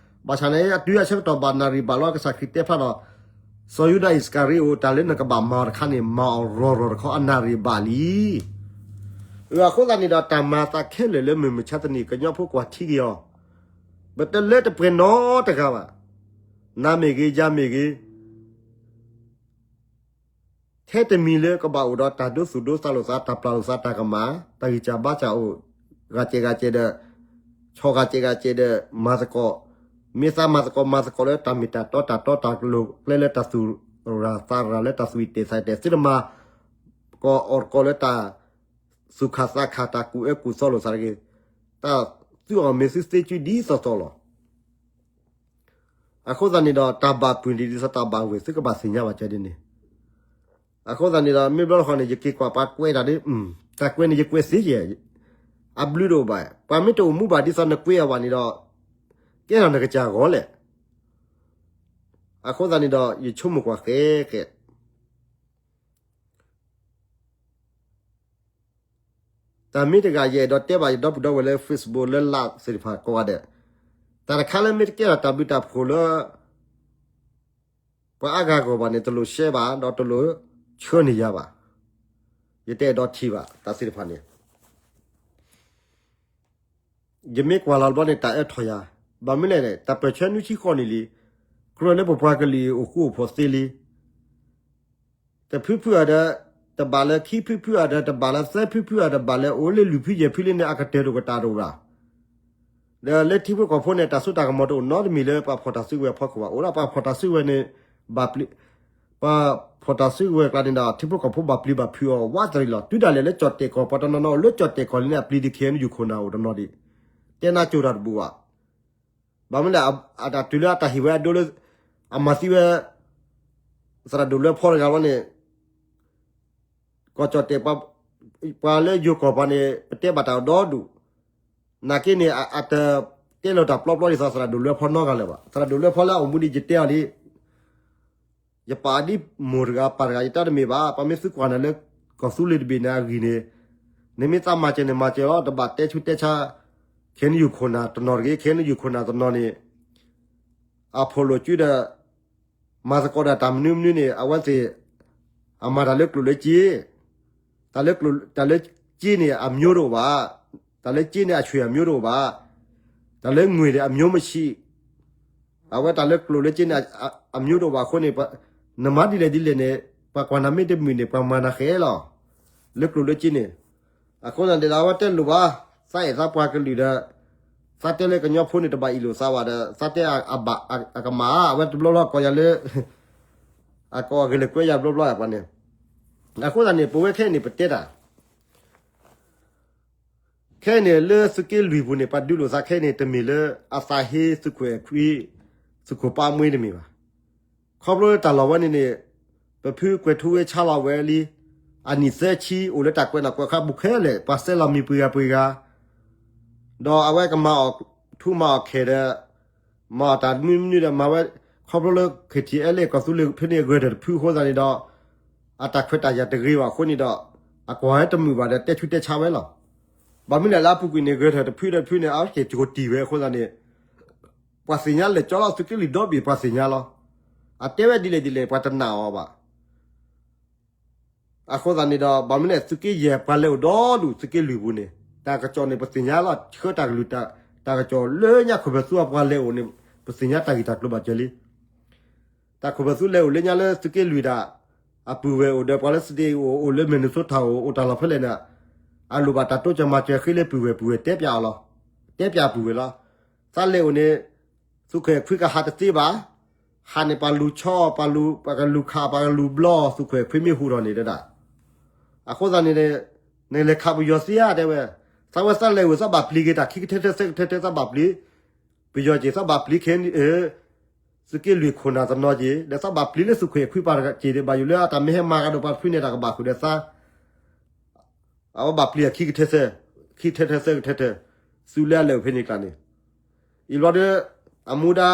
ဘၣ်ဆၣ်န့ၣ် အတုၤအဆၢကတီၢ်ဘၣ်နၣ်ရံၣ်ဘၣ်လီၤ ကစၢ်ခရံာ်တဲဖျါဒီး စီၤယူဒၤအံၣ်စကၤရံအိၣ် တၢ်လၢနကဘၣ်မၤအီၤတခါန့ၣ် မၤအီၤရီၤရီၤတခီ အနၣ်ရံၣ်ဘၣ်လံ. အဃိသတးန့ၣ်ဒီး တၢ်မၤသးခဲလၢာ်လၢမုၢ်မဆါတနံၤ ကညီဖိကွၢ်ထံက့ၤအီၤ, ပတလၢတပှဲၤနီတဂၤဘၣ်. နါမ့ၢ်ဂ့ၤ ယါမ့ၢ်ဂ့ၤ, ထဲတမံၤလၢကဘၣ်အိၣ်ဒီးတၢ်ဒိသူၣ်ဒိသးလိာ်သး တၢ်ပျၢ်လိာ်သးတၢ်ကမၣ်, တၢ်ဂံၢ်စၢ်ဘါစၢ်အိၣ်, ဂၤစဲးဂၤစဲးဒီး, ဆီၣ်ဂၤစဲးဂၤစဲးဒီး မၤသကိး, မ့ၢ်သးမၤသကိးမၤသကိးလၢတၢ်မ့ၢ်တၢ်တီတၢ်တီတၢ်လိၤကျဲလၢတၢ်သူၣ်ရၢ်သးရၢ်လၢတၢ်သူၣ်အံၣ်တဲာ်သးတဲာ် သုတမၤ ကိးအီၣ်တကိးလၢတၢ်သူၣ်ခၣ်သးခၣ် တၢ်ကူၣ်အၢကူၣ်သီလိာ်သးတဂ့ၤ, တၢ်သုအီၣ်မ့ၢ်သုသ့ကုဒ်သိးသိးလီၤ. အဃိသတးန့ၣ်ဒီး တၢ်ဘၣ်ပုၢ်န့ၣ်ဒ်သိးတၢ်ဘၣ်ဝဲၢ် သုကဘၣ်သ့ၣ်ညါဘၣ်ကဲဒ်န့ၣ်, အဃိသတးန့ၣ်ဒီး မ့ၢ်ဘျီတခီန့ၣ် ယက့ၤကွၢ်ပှၤကွဲးတၢ်ဒီး, တၢ်ကွဲးန့ၣ် ယကွဲးသ့ကဲ, အဘျုးတအိၣ်ဘၣ်, ပှၤမ့ၢ်တအိၣ်မူဘၣ်ဒ်သိးနကွဲးအီၤဘၣ်န့ၣ်ဒီး ကဲထီၣ်နကစၢ်ဂီၤလဲၣ်. အဃိသတးန့ၣ်ဒီး ယဆိကမိၣ်ကွၢ်ဃဲဃဲ တၢ်မ့ၢ်တဂၤ ယအဲၣ်ဒိးတဲဘၣ်ယဒီပုၢ်ဒီဝဲၢ်လၢ Facebook လၢ Live သ့ၣ်တဖၣ်ကိးဂၤဒဲး, တၢ်တခါလၢမ့ၢ်တကဲထီၣ်တၢ်ဘျုးတၢ်ဖှိၣ်လၢ ပှၤအါဂၤဂီၢ်ဘၣ်န့ၣ် တလိၣ်ရှဲဘၣ် ဒီးတလိၣ်ဆှၢန့ၢ်ယၤဘၣ်. ယတအဲၣ်ဒိးထံၣ်ဘၣ်တၢ်သ့ၣ်တဖၣ်န့ၣ် ယမ့ၢ်ကွၢ်လီၤတဘျီန့ၣ် တၢ်အၢထီၣ်ယၤ, ဘၣ်မနုၤလဲၣ်န့ၣ် တၢ်ပၢၢ်ဆၢနွံဆံဃိးနံၣ်လံ, ကြၢးလၢပပှၤကလုာ်အံၤအိၣ်ဃူအိၣ်ဖိးသ့လံ. တဖုဖုအံၤဒီး တဘၣ်လၢ ခံဖုဖုအံၤဒီး တဘၣ်လၢ သၢဖုဖုအံၤ တဘၣ်လၢ အိၣ်လၢလွံၢ်ဖုယဲၢ်ဖုလံန့ၣ် အကတၢၢ်တအိၣ်ကတၢၢ်တအိၣ်ဘၣ်. ဒီးလၢထံဖိကီၢ်ဖိန့ၣ် တၢ်စိတၢ်ကမီၤတအိၣ်နီတမံၤလၢ ပှၤဖီၣ်တၢ်စုကဝဲၤအဖီခိၣ်ဘၣ်. အိၣ်ဒၣ်ပှၤဖီၣ်တၢ်စုကဝဲၤန့ၣ် ဘၣ်ပျံၤ ပှၤဖီၣ်တၢ်စုကဝဲၤကျါန့ၣ်ဒီး ထံဖိကီၢ်ဖိဘၣ်ပျံၤဘၣ်ဖုးအီၤဝးတရံးလီၤ. တုၤဒၣ်လဲာ်လၢကၠီၣ်တဲာ်ကီၢ် ပှၤတနီၤနီၤအိၣ်လၢကၠီၣ်တဲာ်ကီၢ်လံန့ၣ် အပျံၤဒံး ခ့ၣ်အဲၣ်ယူၣ် ခိၣ်နၢ်အိၣ်တနီၤဒံး, တဲနၢ်ကၠိၣ်တၢ်တဘူၣ်ဘၣ်. ဘၣ်မနုၤလဲၣ် အတၢ်တုၤလၢအတၢ်ဟ့ၣ်ဝဲအဒိလၢ အမၤသံဝဲ သရၣ်ဒိၣ်လွဲဖီတဂၤလီၤန့ၣ် ကီၢ်ကၠီၣ်တဲာ် ပှၤလၢယိၤကီၢ်ပှၤန့ၣ် ပတဲဘၣ်တၢ်ဒီဒူၣ်, နာ်က့န့ၣ် အတတဲလီၤတၢ်ပျီပျီဒ်သိးသရၣ်ဒိၣ်လွဲဖီနီတဂၤလၢၤဘၣ်. သရၣ်ဒိၣ်လွဲဖီလၢအအိၣ်မူဒံး ယတဲအီၤဒ် ယပာ်ဒ်မိၢ်တဂၤပၢ်တဂၤ ယတဲတမ့ၢ်ဘၣ်. ပှၤမ့ၢ်သုကွၢ်နၤလၢ ကီၢ်သူလ့ၤတဘ့ၣ်န့ၣ်အဂံၢ်န့ၣ်, နမ့ၢ်သးမၤစၢၤန့ၣ် မၤစၢၤလီၤ. တဘၣ်တဲဆူးတဲဆါ ခ့ၣ်အဲၣ်ယူၣ် ခိၣ်နၢ်တနီၤတဂ့ၤ. ခ့ၣ်အဲၣ်ယူၣ် ခိၣ်နၢ်တနီၤန့ၣ် အဖိးလိာ်စုဒီး မၤသကိးဒီးတၢ်မနုၤမနုၤန့ၣ် အဝဲသ့ၣ် အမၤတၢ်လၢကျိာ်လၢစ့, တၢ်လၢကျိာ် တၢ်လၢစ့န့ၣ် အမျိုးတအိၣ်ဘၣ်, တၢ်လၢစ့န့ၣ် အဆွေအမျိုးတအိၣ်ဘၣ်, တၢ်လၢငွေန့ၣ် အမျိုးမရှိ, အဝဲတၢ်လၢကျိာ်လၢစ့န့ၣ် အမျိုးတအိၣ်ဘၣ်အဃိန့ၣ် နမၤဒ်လဲၣ်ဒ်လဲၣ်န့ၣ် ပှၤကွၢ်နၤမ့ၢ်တမုာ်န့ၣ် ပှၤမၤနၤဃဲလီၤ. လၢကျိာ်လၢစ့န့ၣ် အဃိသတးန့ၣ်ဒီး အဝဲတဲလိၤဘၣ်, သးအဲၣ်သးပှၤကလုာ်ဒီး သးတဲလၢကညီဖိန့ၣ် တဘၣ်အ့ၣ်လိာ်သးဘၣ်ဒီး သးတဲအဘၣ်အကမၣ် အဝဲတဘျီဘျီကိးယၤလၢ အကိးအဂ့ၢ်လၢကွဲးယၤဘျီဘျီပှၤန့ၣ်, အဃိသတးန့ၣ် ပဝဲခဲအံၤန့ၣ် ပတဲတၢ် ခဲအံၤန့ၣ် လၢသုးက့လွံၢ်ပူၤန့ၣ် ပှၤဒုးလိာ်သးခဲအံၤန့ၣ် တမ့ၢ်လၢအသးဟ့သုးခိၣ်အဲၣ်ခွံ သုးခိၣ်ပၢ်မှ့တမ့ၢ်ဘၣ်. ခီဖျိလၢတၢ်လီၢ်ဝဲန့ၣ်န့ၣ် ပဖုကွဲၤထူဝ့ဆါလီၤဝဲလံ, အနံၣ်သၢဆံ အိၣ်လၢတၢ်ကွဲးနီၣ်ကွဲးဃါပူၤခဲလၢာ် ပှၤစဲးလီၤမံၤပှ့ၤဂၤပှ့ၤဂၤ ဒီးအဝဲကမၤအီၣ်ထူမၤအီၣ်ခဲဒီး မၤအီၣ်တၢ်မနုၤမနုၤဒီးမၤဝဲ ခီဖျိလၢ ခ့ၣ်ထံၣ်အဲၣ်လ့ၣ် ကီၢ်သူလ့ၤဖဲန့ၣ် ဂဲၤထၢၣ်တဖုအဃိသတးန့ၣ်ဒီး အတၢ်ခွဲးတၢ်ယာ်တဂ့ၤဘၣ်အဃိန့ၣ်ဒီး အကွၢ်ဝဲတမုာ်ဘၣ်ဒီးတဲဆူးတဲဆါဝဲလီၤ. ဘၣ်မနုၤလဲၣ်လၢအပူၤကွံာ်န့ၣ် ဂဲၤထၢၣ်တဖုဒီးတဖုန့ၣ် အဝဲက့ၤကတိၤတံၢ်ဝဲအဃိသတးန့ၣ် ပှၤသ့ၣ်ညါလဲၤကၠီလီၤ သုးက့လွံၢ်ဒီဘ့ၣ် ပှၤသ့ၣ်ညါလီၤ. အတဲဝဲဒ်လဲၣ်ဒ်လဲၣ် ပှၤတနာ်အီၤဘၣ်. အဃိသတးန့ၣ်ဒီး ဘၣ်မနုၤလဲၣ် သုးက့ယဲၢ်ပှၤလဲၤအိၣ်ဒီဒူၣ် သုးက့လွံၢ်ပူၤန့ၣ် တၢ်ကစီၣ်န့ၣ် ပသ့ၣ်ညါလီၤ ဆှၢတၢ်ကလုၢ်တၢ်ကစီၣ်လၢညါခိၣ်ဖၢၣ်သူအပှၤလဲၤအိၣ်န့ၣ် ပသ့ၣ်ညါတၢ်ဂ့ၢ်တၢ်ကျိၤဘၣ်ကၢၤလံ. တၢ်ခိၣ်ဖၢၣ်သူလဲၤအိၣ်လၢညါလၢသုးက့လွံၢ်ဒၣ် အပုၢ်ဝဲၢ်အိၣ်ဒီးပှၤလၢ state အိၣ် အိၣ်လၢ Minnesota အိၣ် အိၣ်တၢ်လီၢ်ဖဲလဲၣ်န့ၣ် အလိၣ်ဘၣ်တၢ်တိစၢၤမၤစၢၤဃ့လၢပုၢ်ဝဲၢ် ပုၢ်ဝဲၢ်တဲပၠးအီၤလီၤ. တဲပၠးပုၢ်ဝဲၢ်လီၤ. သးလဲၤအိၣ်န့ၣ် သုးခိၣ်အဲၣ်ခွံကဟးတသ့ဘၣ်. ဟးန့ၣ်ပှၤလူၤဆီ ပှၤလူၤ ပှၤကလူၤခး ပှၤကလူၤဘျီ သုးခိၣ်အဲၣ်ခွံမ့ၢ်ဟူးထီၣ်န့ၣ်တဒၣ်. အဃိသတးန့ၣ် နလဲၤခးပယီၤသ့ဧါတဲဝဲ. သးဝဲသးလဲၤဝဲ သးဘၣ်ပျံၤက့ၤတၢ်ခံကထၢထၢသၢကထၢထၢ သးဘၣ်ပျံၤ ပယီၤက့ၤ သးဘၣ်ပျံၤခဲ သုးက့လွံၢ်ခိၣ်နၢ်တနီၤက့ၤ ဒီးသးဘၣ်ပျံၤလၢသုးခိၣ်အဲၣ်ခွံပှၤက့ၤဒီး ဘၣ်ယိၣ်လၢအတၢ်မ့ၢ်ဟဲမၤကဒီးပှၤတဖုန့ၣ် တၢ်ကဘၣ်ဃုာ်ဒီးသး အဝဲဘၣ်ပျံၤအခံကထၢသၢ, ခံကထၢထၢသၢကထၢထၢ, သုးလၢအလဲၤအိၣ်ဖဲန့ၣ်ကျါန့ၣ်, အံၤဘျီဒီး အမူဒါ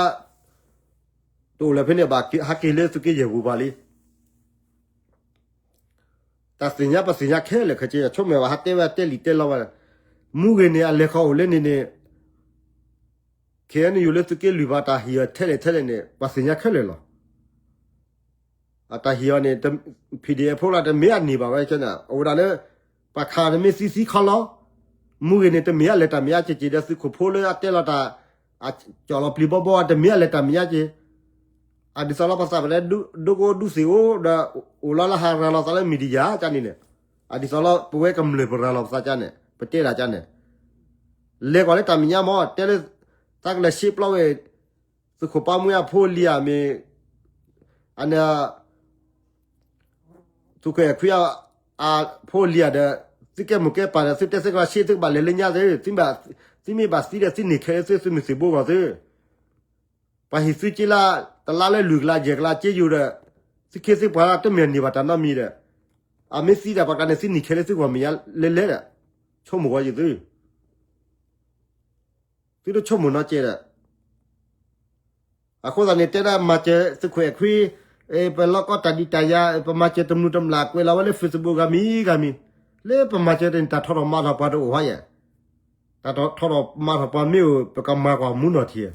တအိၣ်လၢၤဖဲန့ၣ်ဘၣ် ဟးက့ၤလၢသုးက့ယဲၢ်ပူၤပှၤလံ. တၢ်သ့ၣ်ညါပသ့ၣ်ညါခဲလၢာ်ခဲဆ့ ဆိကမိၣ်ဘၣ် ဟးတဲဝဲတဲလံာ်တဲလီဝဲ, မူဂ့ၤန့ၣ် အလဲၤခီအိၣ်လၢန့ၣ်န့ၣ် ခဲအံၤန့ၣ် ယိၤလၢသုးက့လွံၢ်ပှၤတၢ်ဟ့ၣ်အီၤထဲလဲၣ်ထဲလဲၣ်န့ၣ် ပှၤသ့ၣ်ညါခဲလၢာ်လီၤ. အတၢ်ဟ့ၣ်အီၤန့ၣ် PDF ဖိလၢတမ့ၢ်အန့ၢ်ဘၣ်ဝဲကဲန့ၣ် အဝဲဒၣ်လၢ ပှၤခးတမ့ၢ်သံသံခီလီၤ. မူဂ့ၤန့ၣ် တမ့ၢ်အလဲၤတၢ်မ့ၢ်အက့ၤက့ၤဒီးသုးခိၣ်ဖိလၢအတဲလီၤတၢ် အကၠီၣ်လီၤပျံၤဘီဘီ တမ့ၢ်အလဲၤတၢ်မ့ၢ်အက့ၤ အဒ်သိးလီၤပသးပတဲဒိၣ်ကအိၣ်ဒူၣ်သ့အိၣ်ဒီး အိၣ်လီၤလၢဟးရၤလီၤသးလၢ media ကန့ၣ်န့ၣ်, အဒ်သိးလီၤပဝဲကမျၢၢ်ပရၤလီၤပသးကန့ၣ် ပတဲဒၣ်ကန့ၣ်, လဲၤကွၢ်လၢတၢ်မဲာ်ညါမ့ၢ် တဲလၢ သးကလဲၤရှဲပျီဝဲ သုးခိၣ်ပၢ်မွေးအဖိလံၤဧါမ့ၢ် အန့ၣ် သုးခိၣ်အဲၣ်ခွံ အဖိလံၤဧါဒီး သုကဲမိၢ်ကဲပၢ်ဒီး သုတဲသ့ကီးရှဲ သုကဘၣ်လဲၤလၢညါသု, သုမ့ၢ်ဘၣ်သံဒီး သုန့ၢ်ခဲလၢာ်သု သုမုၢ်သံၣ်ဘိဂီၢ်သု, ပှၤဟံးသုက့လၢ တလါလၢလွံၢ်ကလးယဲၢ်ကလးက့ယိာ်ဒီး သုခ့သုပှၤတမ့ၢ်န့ၢ်ဘၣ်တၢ်နီတမံၤဒီး အမ့ၢ်သံဒီးပှၤကျါန့ၣ် သုန့ၢ်ခဲလၢာ်သုဂီၢ်မ့ၢ်ညါလဲၤလဲၤဒီး ဆိကမိၣ်ဂီၤယသု သုတဆိကမိၣ်နီတကဲဒီး အဃိသတးန့ၣ် တဲဒၣ်မၤစၢၤသုးခိၣ်အဲၣ်ခွံ, ပလီၢ်ကီတၢ်ဒုးတၢ်ယၤ, ပမၤစၢၤတမုာ်တမျၢ် ကွဲးလီၤဝဲလၢ Facebook ဂၤမံၤဂၤမံၤ, လၢပမၤစၢၤတန့ၣ် တၢ်ထီထီၣ်မၤထီၣ်ပှၤတအိၣ်ဟီယဲၢ်, တၢ်ထီထီၣ်မၤထီၣ်ပှၤမ့ၢ်အိၣ် ပကမၤကွၢ်မူနီၢ်ထံဧၢ,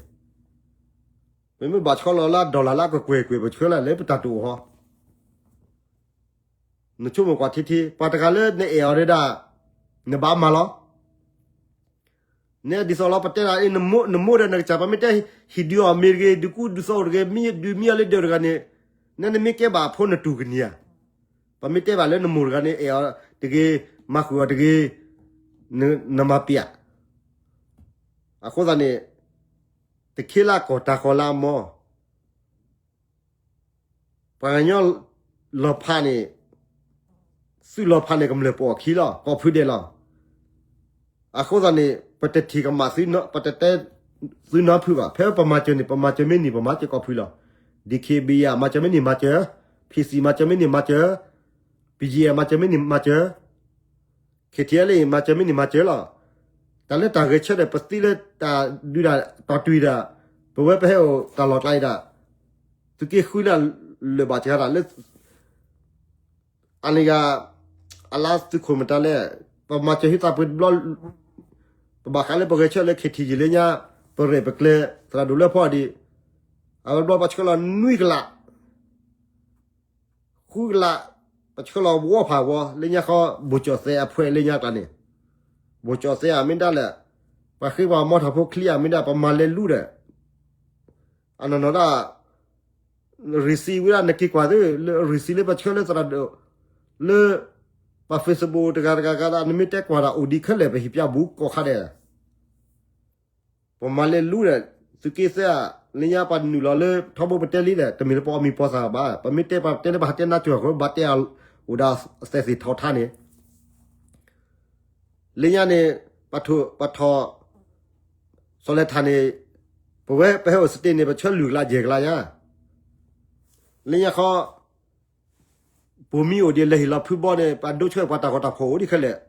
ပမ့ၢ်ဘၣ်ဆှီလီၤလၢ dollar လၢကကွဲၢ်ကွဲၢ်ပဆှၢလၢ လၢပတၢ်တအိၣ်ဟီ နဆိကမိၣ်ကွၢ်ထံထံ ပှၤတဂၤလၢနအဲၣ်အီၤဒၣ် နဘၣ်မၤလီၤ. နဒ်သိးလီၤ ပတဲဒၣ် နမိၢ်ဒီးနကစၢ် ပမ့ၢ်တဲဟံၣ်ဒုးအီၣ်မ့ၤတဂ့ၤ ဒုးကူဒုးသိးတဂ့ၤ မ့ၢ်ဒုးမ့ၢ်အီၤလၢဒၢးတဂၤန့ၣ် နနမ့ၢ်ကဲဘၣ်အဖိနတူၢ်ကနံၤဧါ. ပမ့ၢ်တဲဘၣ်လၢနမိၢ်တဂၤန့ၣ် အဲၣ်အီၤတဂ့ၤ မၤဃုာ်အီၤတဂ့ၤ နမၤပျဲး အဃိသတးန့ၣ် တခ့လၢကီၢ်တၢ်ဃီလၢအမီ ပှၤကညီလီၤဖးန့ၣ် သုးလီၤဖးန့ၣ် ကမျၢၢ်ပအီၣ်ခံလီၤ ကိးဖုဒဲးလီၤ. အဃိသတးန့ၣ် ပတထံၣ်ကမၣ် ပတတဲသုနီဖုဘၣ်. ဖဲပမၤစၢၤန့ၣ် ပမၤစၢၤမ့ၢ်န့ၢ် ပမၤစၢၤကိးဖုလီၤ. DKBA မၤစၢၤမ့ၢ်န့ၢ်မၤစၢၤ, PC မၤစၢၤမ့ၢ်န့ၢ်မၤစၢၤ, BGF မၤစၢၤမ့ၢ်န့ၢ်မၤစၢၤ KTLA မၤစၢၤမ့ၢ်န့ၢ်မၤစၢၤလီၤ. တၢ်လၢတၢ်ဂဲၤဆၢထၢၣ် ပသံလၢတၢ်ဒုးတၢ်တီၢ်တွံၢ်ဒၣ်, ပဝဲပဟဲအိၣ်တၢ်လီၢ်ကျါအံၤဒၣ်, သုးက့ဃုလၢလၢာ်ဘၣ်စှၤတၢ်လၢ အန့ၣ်ဂၤ အလါသုးခိၣ်မတၤလဲၣ်, ပမၤစၢၤဟံးသးပှ့ၤတဘျီ, ပဘၣ်ဃးလၢပဂဲၤဆၢထၢၣ်လၢ KTG လၢညါ, ပရဲၣ်ပကျဲၤ သရၣ်ဒိၣ်လၢဖီဒံး, အဝဲဘျီပှၤဆှၢလီၤနွံကလး ဃုကလး, ပဆှၢလီၤဝီဖးဝီ လၢညါဃီ ဘိၣ်ကၠီၣ်သဲးအဖှဲးလၢညါကျါန့ၣ်, ဘိၣ်ကၠီၣ်သဲးအမ့ၢ်ဒၣ်လဲၣ်, ပှၤဃ့ပှၤမီထီၣ်ဖိချံအမ့ၢ်ဒၣ် ပမၤလဲၤလူဒီး, အနီၢ်နီၢ်ဒၣ်, ရံၣ်စံဝဲဒၣ်နက့ၤကွၢ်သု, လၢရံၣ်စံလၢပဆှၢလၢသရၣ်ဒိၣ်, လၢ ပှၤ Facebook တဂၤတဂၤဂၤဒၣ် နမ့ၢ်တဲကွၢ်ဒၣ်အိၣ်ဒံးခဲလၢာ် ပဟံၣ်ပၠၣ်ဘူးကိးခါဒဲး ပမၤလဲၤလူဒီး သုးက့သၢဧါ, လၢညါပှၤနုာ်လီၤလၢထီဘိပတဲလံဒီး တမ့ၢ်လၢပအီၣ်မံၤပီသၣ်ဘၣ်, ပမ့ၢ်တဲပှၤတဲလၢပဟးတဲနါစိၤအဃိ ဘၣ်တဲအီၤအိၣ်ဒီးသဲးသ့ၣ်ထီထါန့ၣ်, လၢညါန့ၣ် ပထီၣ် ပထီၣ် စီၤလဲၤထၣ်န့ၣ် ပဝဲပဟဲအိၣ် state န့ၣ် ပဆှၢလွံၢ်ကလးယဲၢ်ကလးညါ, လၢညါခီ ပိာ်မံအိၣ်ဒံး လဲၤဟ့ၣ်လီၤဖုဘီန့ၣ် ပှၤဒိဆှၢပှၤတၢ်ဂီၤတၢ်ဖီၣ်အိၣ်ဒံးခဲလၢာ်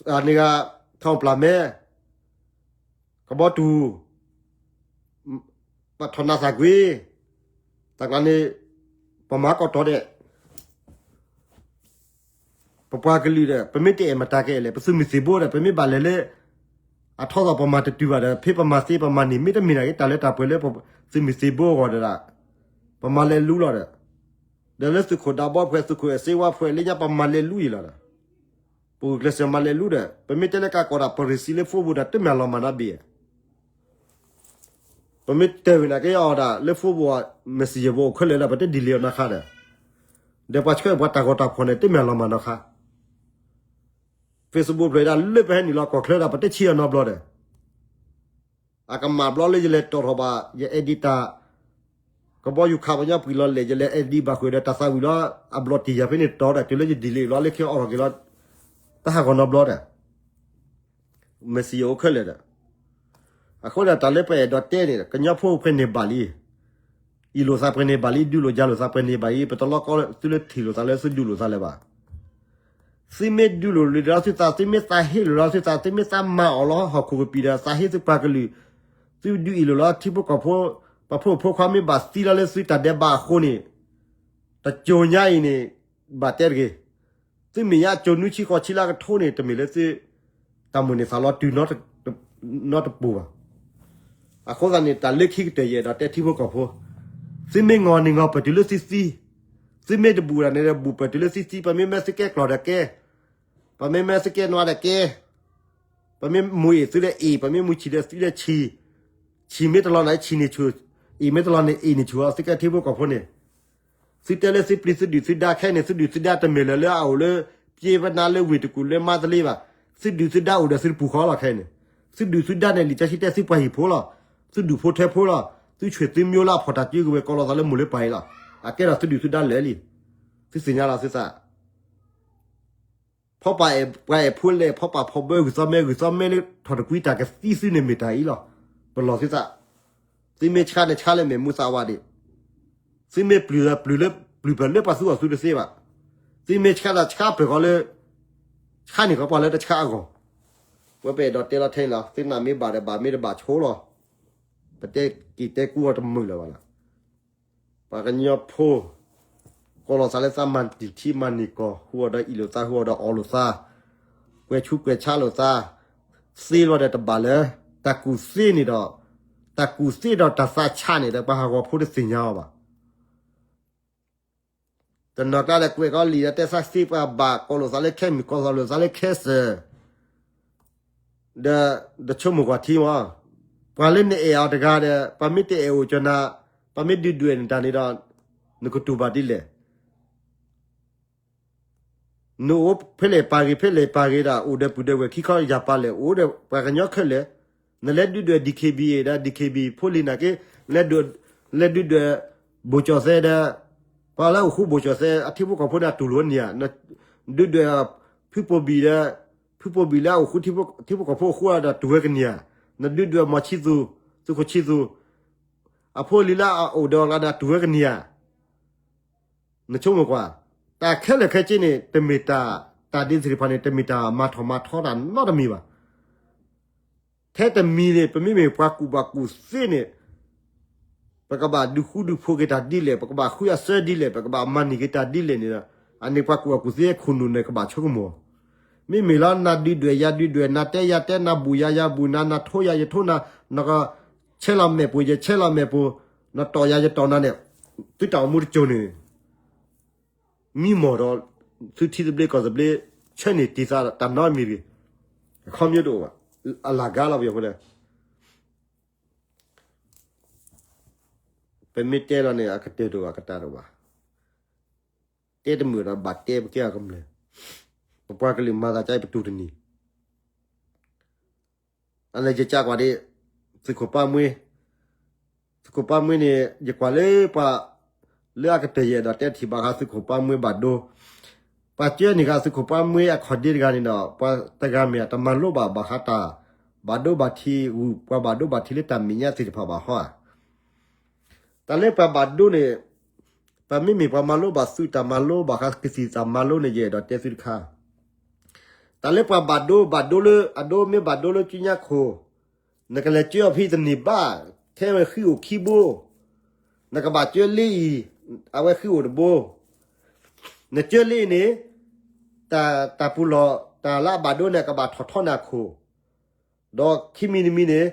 အန့ၣ်ဂၤ ထီၣ်ပျၢ်မဲ, ကဘီတူၢ်, ပထီၣ်နါသၣ်ကွံ, တၢ်ကျါန့ၣ် ပမၤကီၢ်တီၤဒဲး, ပပှၤကလုာ်ဒီး ပမ့ၢ်တအဲၣ်မတၤကအဲၣ်လဲၣ်, ပသုးမုၢ်သံၣ်ဘိဒီး ပမ့ၢ်ဘၣ်လဲၤလၢ အထီၣ်သီၣ်ပမၤတတုၤဘၣ်ဒီး ဖဲပမၤသ့ပမၤန့ၢ် မ့တမ့ၢ်ဒၣ်က့ၤ တၢ်လၢတၢ်ပှဲၤလၢ သုးမုၢ်သံၣ်ဘိအဂီၢ်ဒီး ပမၤလဲၤလူလီၤဒီး ဒီးလၢသုးခိၣ်ဒးဘီဖှဲး သုးခိၣ်အဲၣ်စ့ဝါဖှဲး လၢညါပမၤလဲၤလူယံာ်လီၤဒီး ပဂုာ်ကျဲးစၢးမၤလဲၤလူဒီး ပမ့ၢ်တဲလၢကးကီးဒၣ် ပရံၣ်စံလၢ Facebook ဒီး တမ့ၢ်အလီၤမၢ်နီတဘ့ၣ် ပမ့ၢ်တဲဝဲနာ်က့ၤအီၤဒၣ်လၢ Facebook messenger ပအိၣ်ခဲလၢာ်ဒီး ပတ delete အီၤနီတခါဒီး ဒီးပှၤဆှၢပှၤတၢ်ဂီၤတၢ်ဖီၣ်န့ၣ် တမ့ၢ်အလီၤမၢ်နီတခါ Facebook ဖျၢၣ်ဒၣ်လၢပဟဲနုာ်လီၤကီၢ်ချၢဒီး ပတဆံးအီၤနီတဘျီဒီး အကမၣ်ဘျီလၢယလဲၤတီၣ်ထီၣ်ဘၣ် ယ edit တၢ် ကဘီယူၤခးပညီပှံာ်လီၤလဲၣ် ယလဲၤ edit ဘၣ်ဃုာ်ဒီးတၢ်သးဝံၣ်လီၤ အဘျီတံၢ်ယၤဖဲန့ၣ်တီၤဒီး တုၤလၢယ delete လီၤလၢခံအီၣ်ထီၣ်က့ၤလီၤ တဟးဂီၤနီတဘျီဒီး messenger အိၣ်ခဲလၢာ်ဒီး အဃိဒီးတၢ်လၢပအဲၣ်ဒိးတဲန့ၣ် ကညီဖိပှဲၤန့ၢ်ဘၣ်လံ အ့ၣ်လိာ်သးပှဲၤန့ၢ်ဘၣ်လံ ဒုးလိာ်ယၤလိာ်သးပှဲၤန့ၢ်ဘၣ်လံ ပတလီကီသုလၢထံၣ်လိာ်သးလၢသုဒုးလိာ်သးလၢၤဘၣ် သုမ့ၢ်ဒုးလိာ်လံဒီးသုသး သုမ့ၢ်သးဟ့လိာ်ဒီးသုသး သုမ့ၢ်သးမၤအီၤလီၤဟီၣ်ခိၣ်ကပံာ်ဒီး သးဟ့သုပှၤကလုာ် သုဒုးအ့ၣ်လိာ်လီၤထံဖိကီၢ်ဖိ ပှၤဖိမုၣ်ဖိခွါမ့ၢ်ဘၣ်သံလီၤလၢသုတၢ်ဒဲးဘးအဃိန့ၣ် တကၠိညါအံၤန့ၣ် ဘၣ်တဲတဂ့ၤ သုမ့ၢ်ညါကၠိနွံဆံဃိးဆံလၢအကထိန့ၣ် တမ့ၢ်လၢသု တၢ်မိၣ်န့ၢ်သးလီၤတုၤနီတပူၤဘၣ်. အဃိသတးန့ၣ် တၢ်လၢခံကတၢၢ်ယအဲၣ်ဒိးတဲထံဖိကီၢ်ဖိ, သုမ့ၢ်ငီၢ်န့ၣ်ငီၢ်ပၢၢ်တုၤလၢသုသံ, သုမ့ၢ်တဘူၣ်ဒၣ်န့ၣ်ဒီး ဘူၣ်ပၢၢ်တုၤလၢသုသံ, ပမ့ၢ်မဲာ်သုကဲကျီၢ်ဒီးကဲ, ပမ့ၢ်မဲာ်သုကဲနွားဒီးကဲ, ပမ့ၢ်မူအ့ၣ်သုဒီးအ့ၣ်, ပမ့ၢ်မူဆံၣ်ဒီးသုဒီးဆံၣ်, ဆံးမ့ၢ်တလီၤန့ၣ်ဆံးန့ၣ်ဆူၣ်, အ့ၣ်မ့ၢ်တလီၤန့ၣ်အ့ၣ်န့ၣ်ဆူၣ်အီၤ သုကဲထံဖိကီၢ်ဖိန့ၣ်, သုတဲလၢသုပျံၤသုဒုးသုဒါခဲအံၤန့ၣ် သုဒုးသုဒါတမ့ၢ်လၢၤလၢအအိၣ်လၢ ပျ့ပနါလၢဝ့ၢ်တကူၣ်လၢမါသလ့ဘၣ်, သုဒုးသုဒါအိၣ်ဒီးသုတပူၤဃီလီၤခဲအံၤန့ၣ်, သုဒုးသုဒါန့ၣ် လံာ်စီဆှံတဲသုပှၤဟံၣ်ဖိလီၤ, သုဒူၣ်ဖိထၢဖိလီၤ, သုဆှၢသုမျိုးလၢအဖီၣ်တၢ်စုကဝဲၤ ကီၤလီၤသးလၢမိၢ်လၢပၢ်အံၤလီၤ, အကဲဒီးသုဒုးသုဒါလၢာ်လံ, သုသ့ၣ်ညါလီၤသုသး ဖီပာ်အဲၣ်ပှၤအဲၣ်ဖိလဲၣ် ဖီပာ်ဖီဘၢဂုၢ်သီမဲ ဂုၢ်သီမဲလၢထီၣ်တကွံတၢ်ကသံသုန့ၣ်မ့ၢ်တၢ်အံၤလီၤ, ပလီၢ်သုသး, သုမ့ၢ်ဆှါန့ၣ်ဆှါလၢမဲာ်မူသးဝးဒံး, သုမ့ၢ်ပျုၢ်ဒီးပျုၢ်လၢပှၤသူအီၤသုတသ့ဘၣ်, သုမ့ၢ်ဆှါဒီးဆှါပၢၢ်ဃီလၢ ဆှါန့ၢ်ဃီပှၤလၢတဆှါအဂီၢ်, ဝဲပအဲၣ်ဒိးတဲလီၤထဲန့ၣ်လီၤ, သုနၢ်မ့ၢ်ဘၣ်ဒီးဘၣ်မ့ၢ်တဘၣ်ဆိလီၤ, ပတဲက့ၤတဲကူအီၤတမုာ်လၢၤဘၣ်လီၤ ပှၤကညီဖိ, ကီၤလီၤသးလၢသးမၤတံၢ်ထံမၤန့ၢ်ကီၢ် ဟူအီၤဒီးအ့ၣ်လိာ်သး ဟူအီၤဒီးအီလိာ်သး, ကွဲးဆူကွဲးဆါလိာ်သး, သ့လီၤဒီးတဘၣ်လၢ, တၢ်ကူၣ်သ့န့ၣ်ဒီး, တၢ်ကူၣ်သ့ဒီးတၢ်သးဆးန့ၣ်ဒီး ပှၤဟးဂီၤဖိတသ့ၣ်ညါအီၤဘၣ် တနီၤကျါဒီးကွဲးကီလံာ်ဒီးတဲသးသ့ပှၤဘၣ် ကီၤလိာ်သးလၢခဲမုၢ်ကီၤလိာ်သးလၢခဲစၢၢ်, ဒီး, ဒီးဆိကမိၣ်ကွၢ်ထံမး, ပှၤလၢနအဲၣ်အီၤတဂၤဒီး ပှၤမ့ၢ်တအဲၣ်အိၣ်ကၠီနၤ, ပှၤမ့ၢ်ဒုၣ်ဒွဲၣ်နတၢ်န့ၣ်ဒီး, နကတူၢ်ဘၣ်ဒ်လဲၣ် နအိၣ်ဖဲလဲၣ်ပာ်ဂ့ၤ ဖဲလဲၣ်ပာ်ဂ့ၤဒီး အိၣ်ဒီးပုၢ်ဒီးဝဲၢ်ခံခီယၢ်ပာ်လဲၣ် အိၣ်ဒီးပှၤကညီခဲလၢာ်, နလဲၤဒုၣ်ဒွဲၣ် DKBA ဒီး DKBA ဖိလံၤနာ်က့, လဲၤဒုၣ်ဒွဲၣ် ဘိၣ်ကၠီၣ်သဲးဒီး, ပှၤလၢအိၣ်ဃူဘိၣ်ကၠီၣ်သဲး အထံဖိကီၢ်ဖိန့ၣ် အတူၢ်လိာ်န့ၣ်ဧါ, ဒုၣ်ဒွဲၣ် ဖုဘိၣ်ဘံၣ်ဒီး, ဖုဘိၣ်ဘံၣ်လၢအအိၣ်ဃူ ထံဖိကီၢ်ဖိအဃူဒီးတူၢ်ဝဲကန့ၢ်ဧါ, နဒုၣ်ဒွဲၣ်မီၤဆံသူၣ်, သုးခိၣ်ဆံသူၣ်, အဖိအလံၤလၢအအိၣ်ဒီးအီၤလၢဒီးတူၢ်ဝဲကန့ၢ်ဧါ နဆိကမိၣ်ကွၢ်, တၢ်ခဲလၢာ်ခဲဆ့န့ၣ် တမ့ၢ်တၢ်, တၢ်ဒ်သ့ၣ်တဖၣ်န့ၣ် တမ့ၢ်တၢ်မၤထီၣ်မၤထီတၢ်နီတမံၤဘၣ်. ထဲတမံၤန့ၣ် ပမ့မ့ၢ်ပှၤကူၣ်ဘၣ်ကူၣ်သ့န့ၣ် ပကဘၣ်ဒုးဃူဒုးဖိးက့ၤတၢ်ဒ်လဲၣ်, ပကဘၣ်ဃုအစၢဒ်လဲၣ်, ပကဘၣ်မၤန့ၢ်က့ၤတၢ်ဒ်လဲၣ်န့ၣ်ဒီး, အန့ၣ်ပှၤကူၣ်ဘၣ်ကူၣ်သ့ခိၣ်နူာ်န့ၣ် ကဘၣ်ဆိကမိၣ်, မ့မ့ၢ်လၢနၤဒုၣ်ဒွဲၣ်ယၤဒုၣ်ဒွဲၣ်, နၤတဲယၤတဲ, နၤဘူၣ်ယၤယၤဘူၣ်, နၤနၤထိယၤယထိနၤ, နကဆဲးလီၤမဲာ်ပူၤ ယဆဲးလီၤမဲာ်ပူၤ, နတီၢ်ယၤယတီၢ်နၤန့ၣ်, သုတၢ်အိၣ်မူတစိၤန့ၣ် မံမီၢ်ဒီး သုထံသဘျ့ကီၢ်သဘျ့ ဆၢန့ၢ်တံၢ်သးတၢ်နီတမံၤတဂ့ၤ, အခီပညီတအိၣ်ဘၣ်, အလၢ်ဂၤလီၤပယီၤဖိလဲၣ်, ပမ့ၢ်တဲလီၤန့ၣ် အကတၢၢ်တအိၣ်ဘၣ် အကတၢၢ်တအိၣ်ဘၣ်, တဲတမုာ်ဒီးဘၣ်တဲပကဲအကမျၢၢ်, ပပှၤကလုာ်မၤသးကါအံၤပတူၢ်တနံၤ အလဲၤယကကွၢ်ဒ်, သုးခိၣ်ပၢ်မှ့, သုးခိၣ်ပၢ်မှ့န့ၣ် ယကွၢ်လၢပှၤ, လၢအကတၢၢ်ယအဲၣ်ဒိးတဲထံၣ်ဘၣ်ဃးသုးခိၣ်ပၢ်မှ့ဘၣ်ဒိ, ပှၤကၢန့ၢ်ဃာ်သုးခိၣ်ပၢ်မှ့အခီၣ်ဒ့တဂၤန့ၣ်ဒီး ပှၤတဂၤမ့ၢ်တမၤလိဘၣ်ဘၣ်ဃးတၢ်, ဘၣ်ဒိဘၣ်ထံး, ပှၤဘၣ်ဒိဘၣ်ထံးလၢတၢ်မဲာ်ညါသ့ၣ်တဖၣ်ဘၣ်ဟီဧါ တၢ်လၢပှၤဘၣ်ဒိန့ၣ်, ပမ့မ့ၢ်ပှၤမၤလိဘၣ်သုးတၢ်မၤလိဘၣ်ဃးကသံၣ်တၢ်မၤလိန့ၣ် ယအဲၣ်ဒိးတဲသုတခါ, တၢ်လၢပှၤဘၣ်ဒိဘၣ်ဒိလၢအဒိမ့ၢ်ဘၣ်ဒိလၢကၠံညါခိၣ်, နကလဲၤကၢအီၤဖဲတန့ၢ်ဘၣ်, ထဲဝဲဃံအိၣ်ခံဘိ, နကဘၣ်ကၢလ့အံၤ, အဝဲဃံအိၣ်တဘိ, နကၢလ့အံၤန့ၣ်, တၢ်ပူၤလီၢ်တၢ်လၢအဘၣ်ဒိန့ၣ် အကဘၣ်ထီၣ်ထီနၤခိၣ် ဒီးခံမံၤတမံၤန့ၣ်,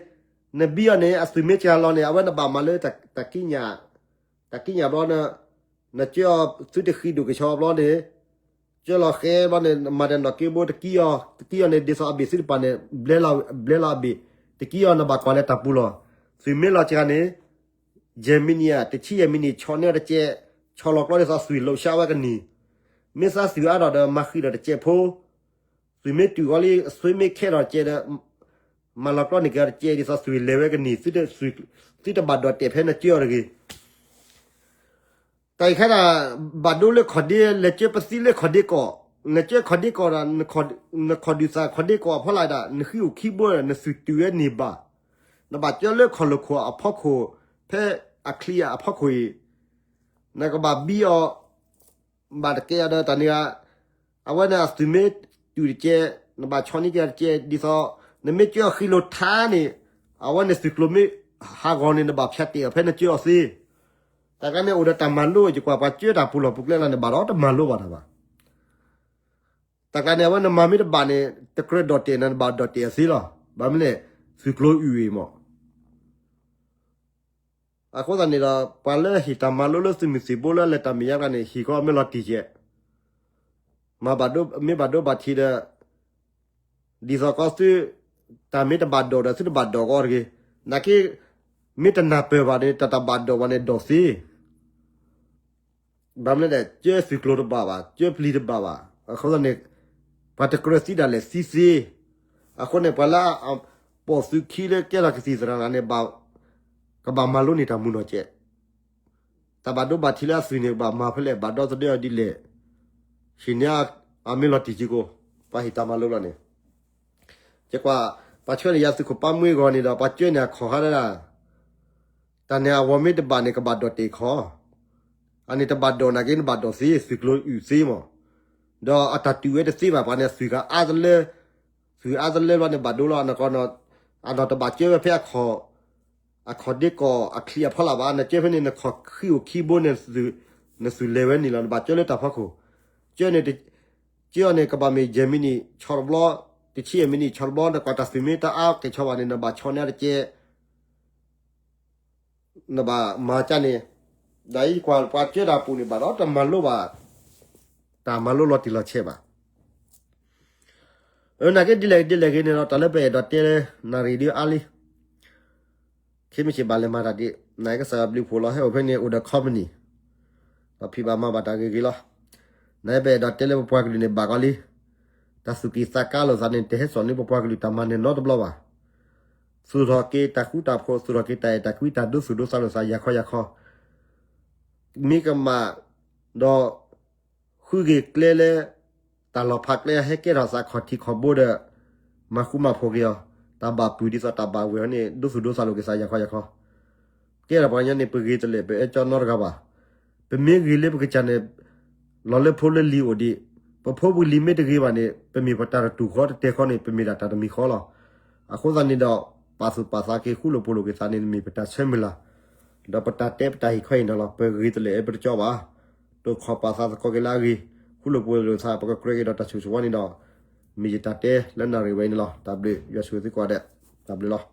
နဘံအီၤန့ၣ် အသွံၣ်မ့ၢ်စှၤလီၤန့ၣ် အဝဲနဘၣ်မၤလၢ, တၢ်ကံးညာ်ဘျီ, နကၢအီၤသုတဃံးဒိၣ်ကဆီဘျီန့ၣ်, ကၢလီၤဃဲဘျီန့ၣ် နမၤဒီးနီၣ်က့ဘိ တကံအီၤ, တကံအီၤန့ၣ် ဒ်သိးအဘ့ၣ်သုတပၤန့ၣ်, ဘျဲလီၤအဘ့ၣ်, တကံအီၤနဘၣ်ကွၢ်လၢတၢ်ပူၤလီၢ်, သွံၣ်မ့ၢ်လီၤစှၤန့ၣ်, ယဲၢ်မံးနံးဧါ, တဆံယဲၢ်မံးနံး ဆီၣ်န့ၢ်အီၤတကဲး, ဆီၣ်လီၤကျီဒ်သိးသွံၣ်လိာ်ဆှးဝဲကနံၣ်, မ့ၢ်သးသွံၣ်အါထီၣ်ဒီးမၤဃံးဒီးတကဲးဖိ သွံၣ်မ့ၢ်တုၤဃီလံ သွံၣ်မ့ၢ်ခဲထီၣ်တကဲးဒီး, မၤလီၤကျီန့ၢ်က့ၤအီၤတကဲး ဒ်သိးသွံၣ်လဲၤဝဲကနံၣ်, သုတဘၣ်ဒိးတဲာ်ဖဲနကၢအီၤတဂ့ၤ. တၢ်အံၤခဲဒၣ်, ဘၣ်ဒိလၢခီၣ်ဒ့ လဲၤကၢပသံလၢခီၣ်ဒ့ကီၢ်, နကၢခီၣ်ဒ့ကီၢ်ဒီး, နခီၣ်ဒုၣ်သးခီၣ်ဒ့ကီၢ်အဖီလာ်ဒၣ် နဃံအိၣ်ခံဘိဒီး နသွံၣ်တုၤဝဲန့ၢ်ဘၣ်, နဘၣ်ကၢလၢခီၣ်လိာ်ခိၣ်အဖီခိၣ်, ဖဲအချံအဖီခိၣ်အံၤ, နကဘၣ်ဘံအီၤ ဘၣ်တကဲအီၤဒီးတၢ်န့ၣ်ဧါ, အဝဲန့ၣ်အသွံၣ်မ့ၢ်တုၤတကဲး, နဘၣ်ဆီၣ်န့ၢ်က့ၤတကဲး ဒ်သိး, နမ့ၢ်ကၢအီၤဃံလိာ်ထါန့ၣ်, အဝဲန့ၣ်သွံၣ်ကျိၤမ့ၢ်ဟးဂီၤန့ၣ် နဘၣ်ဖၠးတဲာ်အီၤဖဲနကၢအီၤသ့. တၢ်ကျါန့ၣ်အိၣ်ဒီးတၢ်မၤလိ ယကွၢ်ပှၤကၢတၢ်ပူၤလီၢ်ပူၤကျဲလီၤန့ၣ် ဘၣ်ဒီးတမၤလိဘၣ်တၢ်ဘၣ်. တၢ်ကျါန့ၣ် အဝဲနမၤမ့ၢ်တဘၣ်န့ၣ် တကြၢးဒိးတဲာ်နၤ နဘၣ်ဒိးတဲာ်အီၤသ့လီၤ. ဘၣ်မနုၤလဲၣ်, သွံၣ်ကျိၤအုၣ်အံၤမး အဃိသတးန့ၣ်ဒီး ပှၤလၢဟ့ၣ်တၢ်မၤလိလၢသုးမုၢ်သံၣ်ဘိလၢလဲၤတၢ်မဲာ်ညါတဂၤန့ၣ် ဟ့ၣ်ကီးမ့ၢ်လီၤတံၢ်ကဲး, မၤဘၣ်ဒိ မ့ၢ်ဘၣ်ဒိဘၣ်ထံးဒီး, ဒ်သိးကီးသု, တၢ်မ့ၢ်တဘၣ်ဒိးဒီးသုတဘၣ်ဒိးကီးတဂ့ၤ. နာ်က့, မ့ၢ်တနၢ်ပၢၢ်ဘၣ်န့ၣ် တၢ်တဘၣ်ဒိးဘၣ်န့ၣ်ဒိးသ့, ဘၣ်မနုၤလဲၣ် ကၢသုးကျိၤတဘၣ်ဘၣ်, ကၢပျံၤတဘၣ်ဘၣ်, အဃိသတးန့ၣ် ပှၤတကြၢးသံဒၣ်လဲာ်သံသ့, အဃိန့ၣ် ပှၤလၢအပိာ်သုးခံလၢကဲထီၣ်ကသံၣ်သရၣ်န့ၣ် ကဘၣ်မၤလိန့ၢ်တၢ်မုၢ်နီၢ်ကဲး တၢ်ဘၣ်ဒိဘၣ်ထံးလၢအသွံၣ်န့ၣ် ကဘၣ်မၤဖဲလဲၣ် ဘၣ်ဒီသဒၢအီၤဒ်လဲၣ်, ဟံးန့ၢ်အမ့ၢ်လီၤတံၢ်က့ၤကိ, ပှၤဟ့ၣ်တၢ်မၤလိလီၤန့ၣ်, ကဲကွၢ်, ပှၤဆှၢန့ၢ်ယၤသုးခိၣ်ပၢ်မှံဂီၤန့ၣ်ဒီး ပှၤကၢန့ၢ်အခီၣ်ဟါဒၣ်, တၢ်န့ၣ်အဝီမ့ၢ်တဘၣ်န့ၣ် ကဘၣ်ဒိးတ့ၢ်ခီ, အန့ၣ်တဘၣ်ဒိးနာ်က့ နဘၣ်ဒိးသ့ သုးကျိၤအုၣ်သ့မး, ဒီးအတၢ်တုၤဝဲတသ့ဘၣ် ပှၤန့ၣ် သုးကအါတလၢ, သုးအါတလၢဘျီန့ၣ်ဘၣ်ဒိလီၤ, အနီၢ်တဘၣ်ကၢဝဲဖဲ အခီၣ်ဒ့ကီၢ်အချံအဖီလာ်ဘၣ်, နကၢဖဲန့ၣ် နခီၣ်ခံအိၣ်ခံဘိန့ၣ်, နသုးလဲၤဝဲန့ၣ်လီၤ, နဘၣ်ကၢလၢတၢ်ဖီခိၣ်, ကၢန့ၣ်, ကၢအီၤန့ၣ် ကဘၣ်မ့ၢ်ယဲၢ်မံးနံးဆီတဘျီ, တဆံယဲၢ်မံးနံးဆီတဘျီ, နကွၢ်တၢ်သုးမ့ၢ်တအါကဲၤဆီဘၣ်န့ၣ် နဘၣ်ဆီန့ၢ်တကဲ နဘၣ်မၤကၢန့ၣ်, ဒီးအံၤကွၢ်ပှၤကၢတၢ်ပူၤန့ၣ် ဘၣ်ဒီးတမၤလိဘၣ်, တၢ်မၤလိလီၤတံၢ်လီၤဆဲးဘၣ်. နာ်က့ဒ်လဲၣ်ဒ်လဲၣ်ဂ့ၤန့ၣ်ဒီး တၢ်လၢပအဲၣ်ဒိးတဲလၢ နၣ်ရံၣ်ဒ်အါလံ, ခဲမုၢ်ဆ့ၣ်ဘၣ်လဲၤမၤတၢ်ဒ်, နာ်က့ကစၢ်ယွၤဘျုးဖှိၣ်လီၤ ဟဲအိၣ်ဖဲန့ၣ်အိၣ်ဒီး company, ဒီးဖံးဘၣ်မၤဘၣ်တၢ်ဂ့ၤဂ့ၤလီၤ. နာ်က့ပအဲၣ်ဒိးတဲလၢပပှၤကလုာ်န့ၣ်ဘၣ်ကီးလံ, တၢ်သူၣ်က့ၣ်သးကါလိာ်သးန့ၣ် တဟဲစိာ်န့ၢ်ပပှၤကလုာ်တၢ်မၤနၢၤနီတဘျီဘၣ်. သူၣ်ထီၣ်က့ၤတၢ်ဃူတၢ်ဖိး, သူၣ်ထီၣ်က့ၤတၢ်အဲၣ်တၢ်ကွံ တၢ်ဒိသူၣ်ဒိသးလိာ်သး ယၤခီယၤခီ, မ့ၢ်ကမၣ်, ဒီး ဃုဂ့ၤကျဲလၢ တၢ်လီၤဖးကျဲ ဟဲကဲထီၣ်သးခီၣ်ထံးခီၣ်ဘိဒီး မၤဃူမၤဖိးက့ၤအီၤ, တၢ်ဘၣ်ပုၢ်ဒ်သိးတၢ်ဘၣ်ဝဲၤဟီန့ၣ် ဒိသူၣ်ဒိသးလိာ်က့ၤသး ယၤခီယၤခီ, ကဲထီၣ်ပှၤကညီန့ၣ် ပဂ့ၤတလၢာ် ပအဲၣ်ကၠီနီတဂၤဘၣ်. ပမ့ၢ်ဂ့ၤလၢပကစၢ်န့ၣ် လီၤလၢဖိလၢလံၤအိၣ်ဒံး, ပဖိပလံၤမ့ၢ်တဂ့ၤဘၣ်န့ၣ် ပမ့ၢ်ပတၢ်တတူၢ်ဃီတတဲဃီန့ၣ် ပမ့ၢ်ဒၣ်တၢ်တမံၤဃီလီၤ. အဃိသတးန့ၣ်ဒီး ပာ်သူၣ်ပာ်သးက့ၤ ဃူလိာ်ဖိးလိာ်က့ၤသးန့ၣ် မ့ၢ်ပတၢ်ဆၢမုၢ်လၢ်, ဒီးပတၢ်တဲပတၢ်ဟ့ၣ်ခီအံၤန့ၣ်လီၤ. ပဂ့ၤတလၢာ်အပတကၠီဘၣ်, တိာ်ခီၣ်ပာ်သးသကိးက့ၤလၢအဂ့ၤ, ဃူလိာ်ဖိးလိာ်သး ပကကြၢးက့ၤဒီးတၢ်ဆိၣ်ဂ့ၤဆိၣ်ဝါန့ၣ်ဒီး မ့ၢ်ယတၢ်တဲလၢနၣ်ရံၣ်ဝဲအံၤန့ၣ်လီၤ. တၢ်ဘျုး, ယွၤဆိၣ်ဂ့ၤသုကိးဂၤဒဲး, တၢ်ဘျုးလီၤ.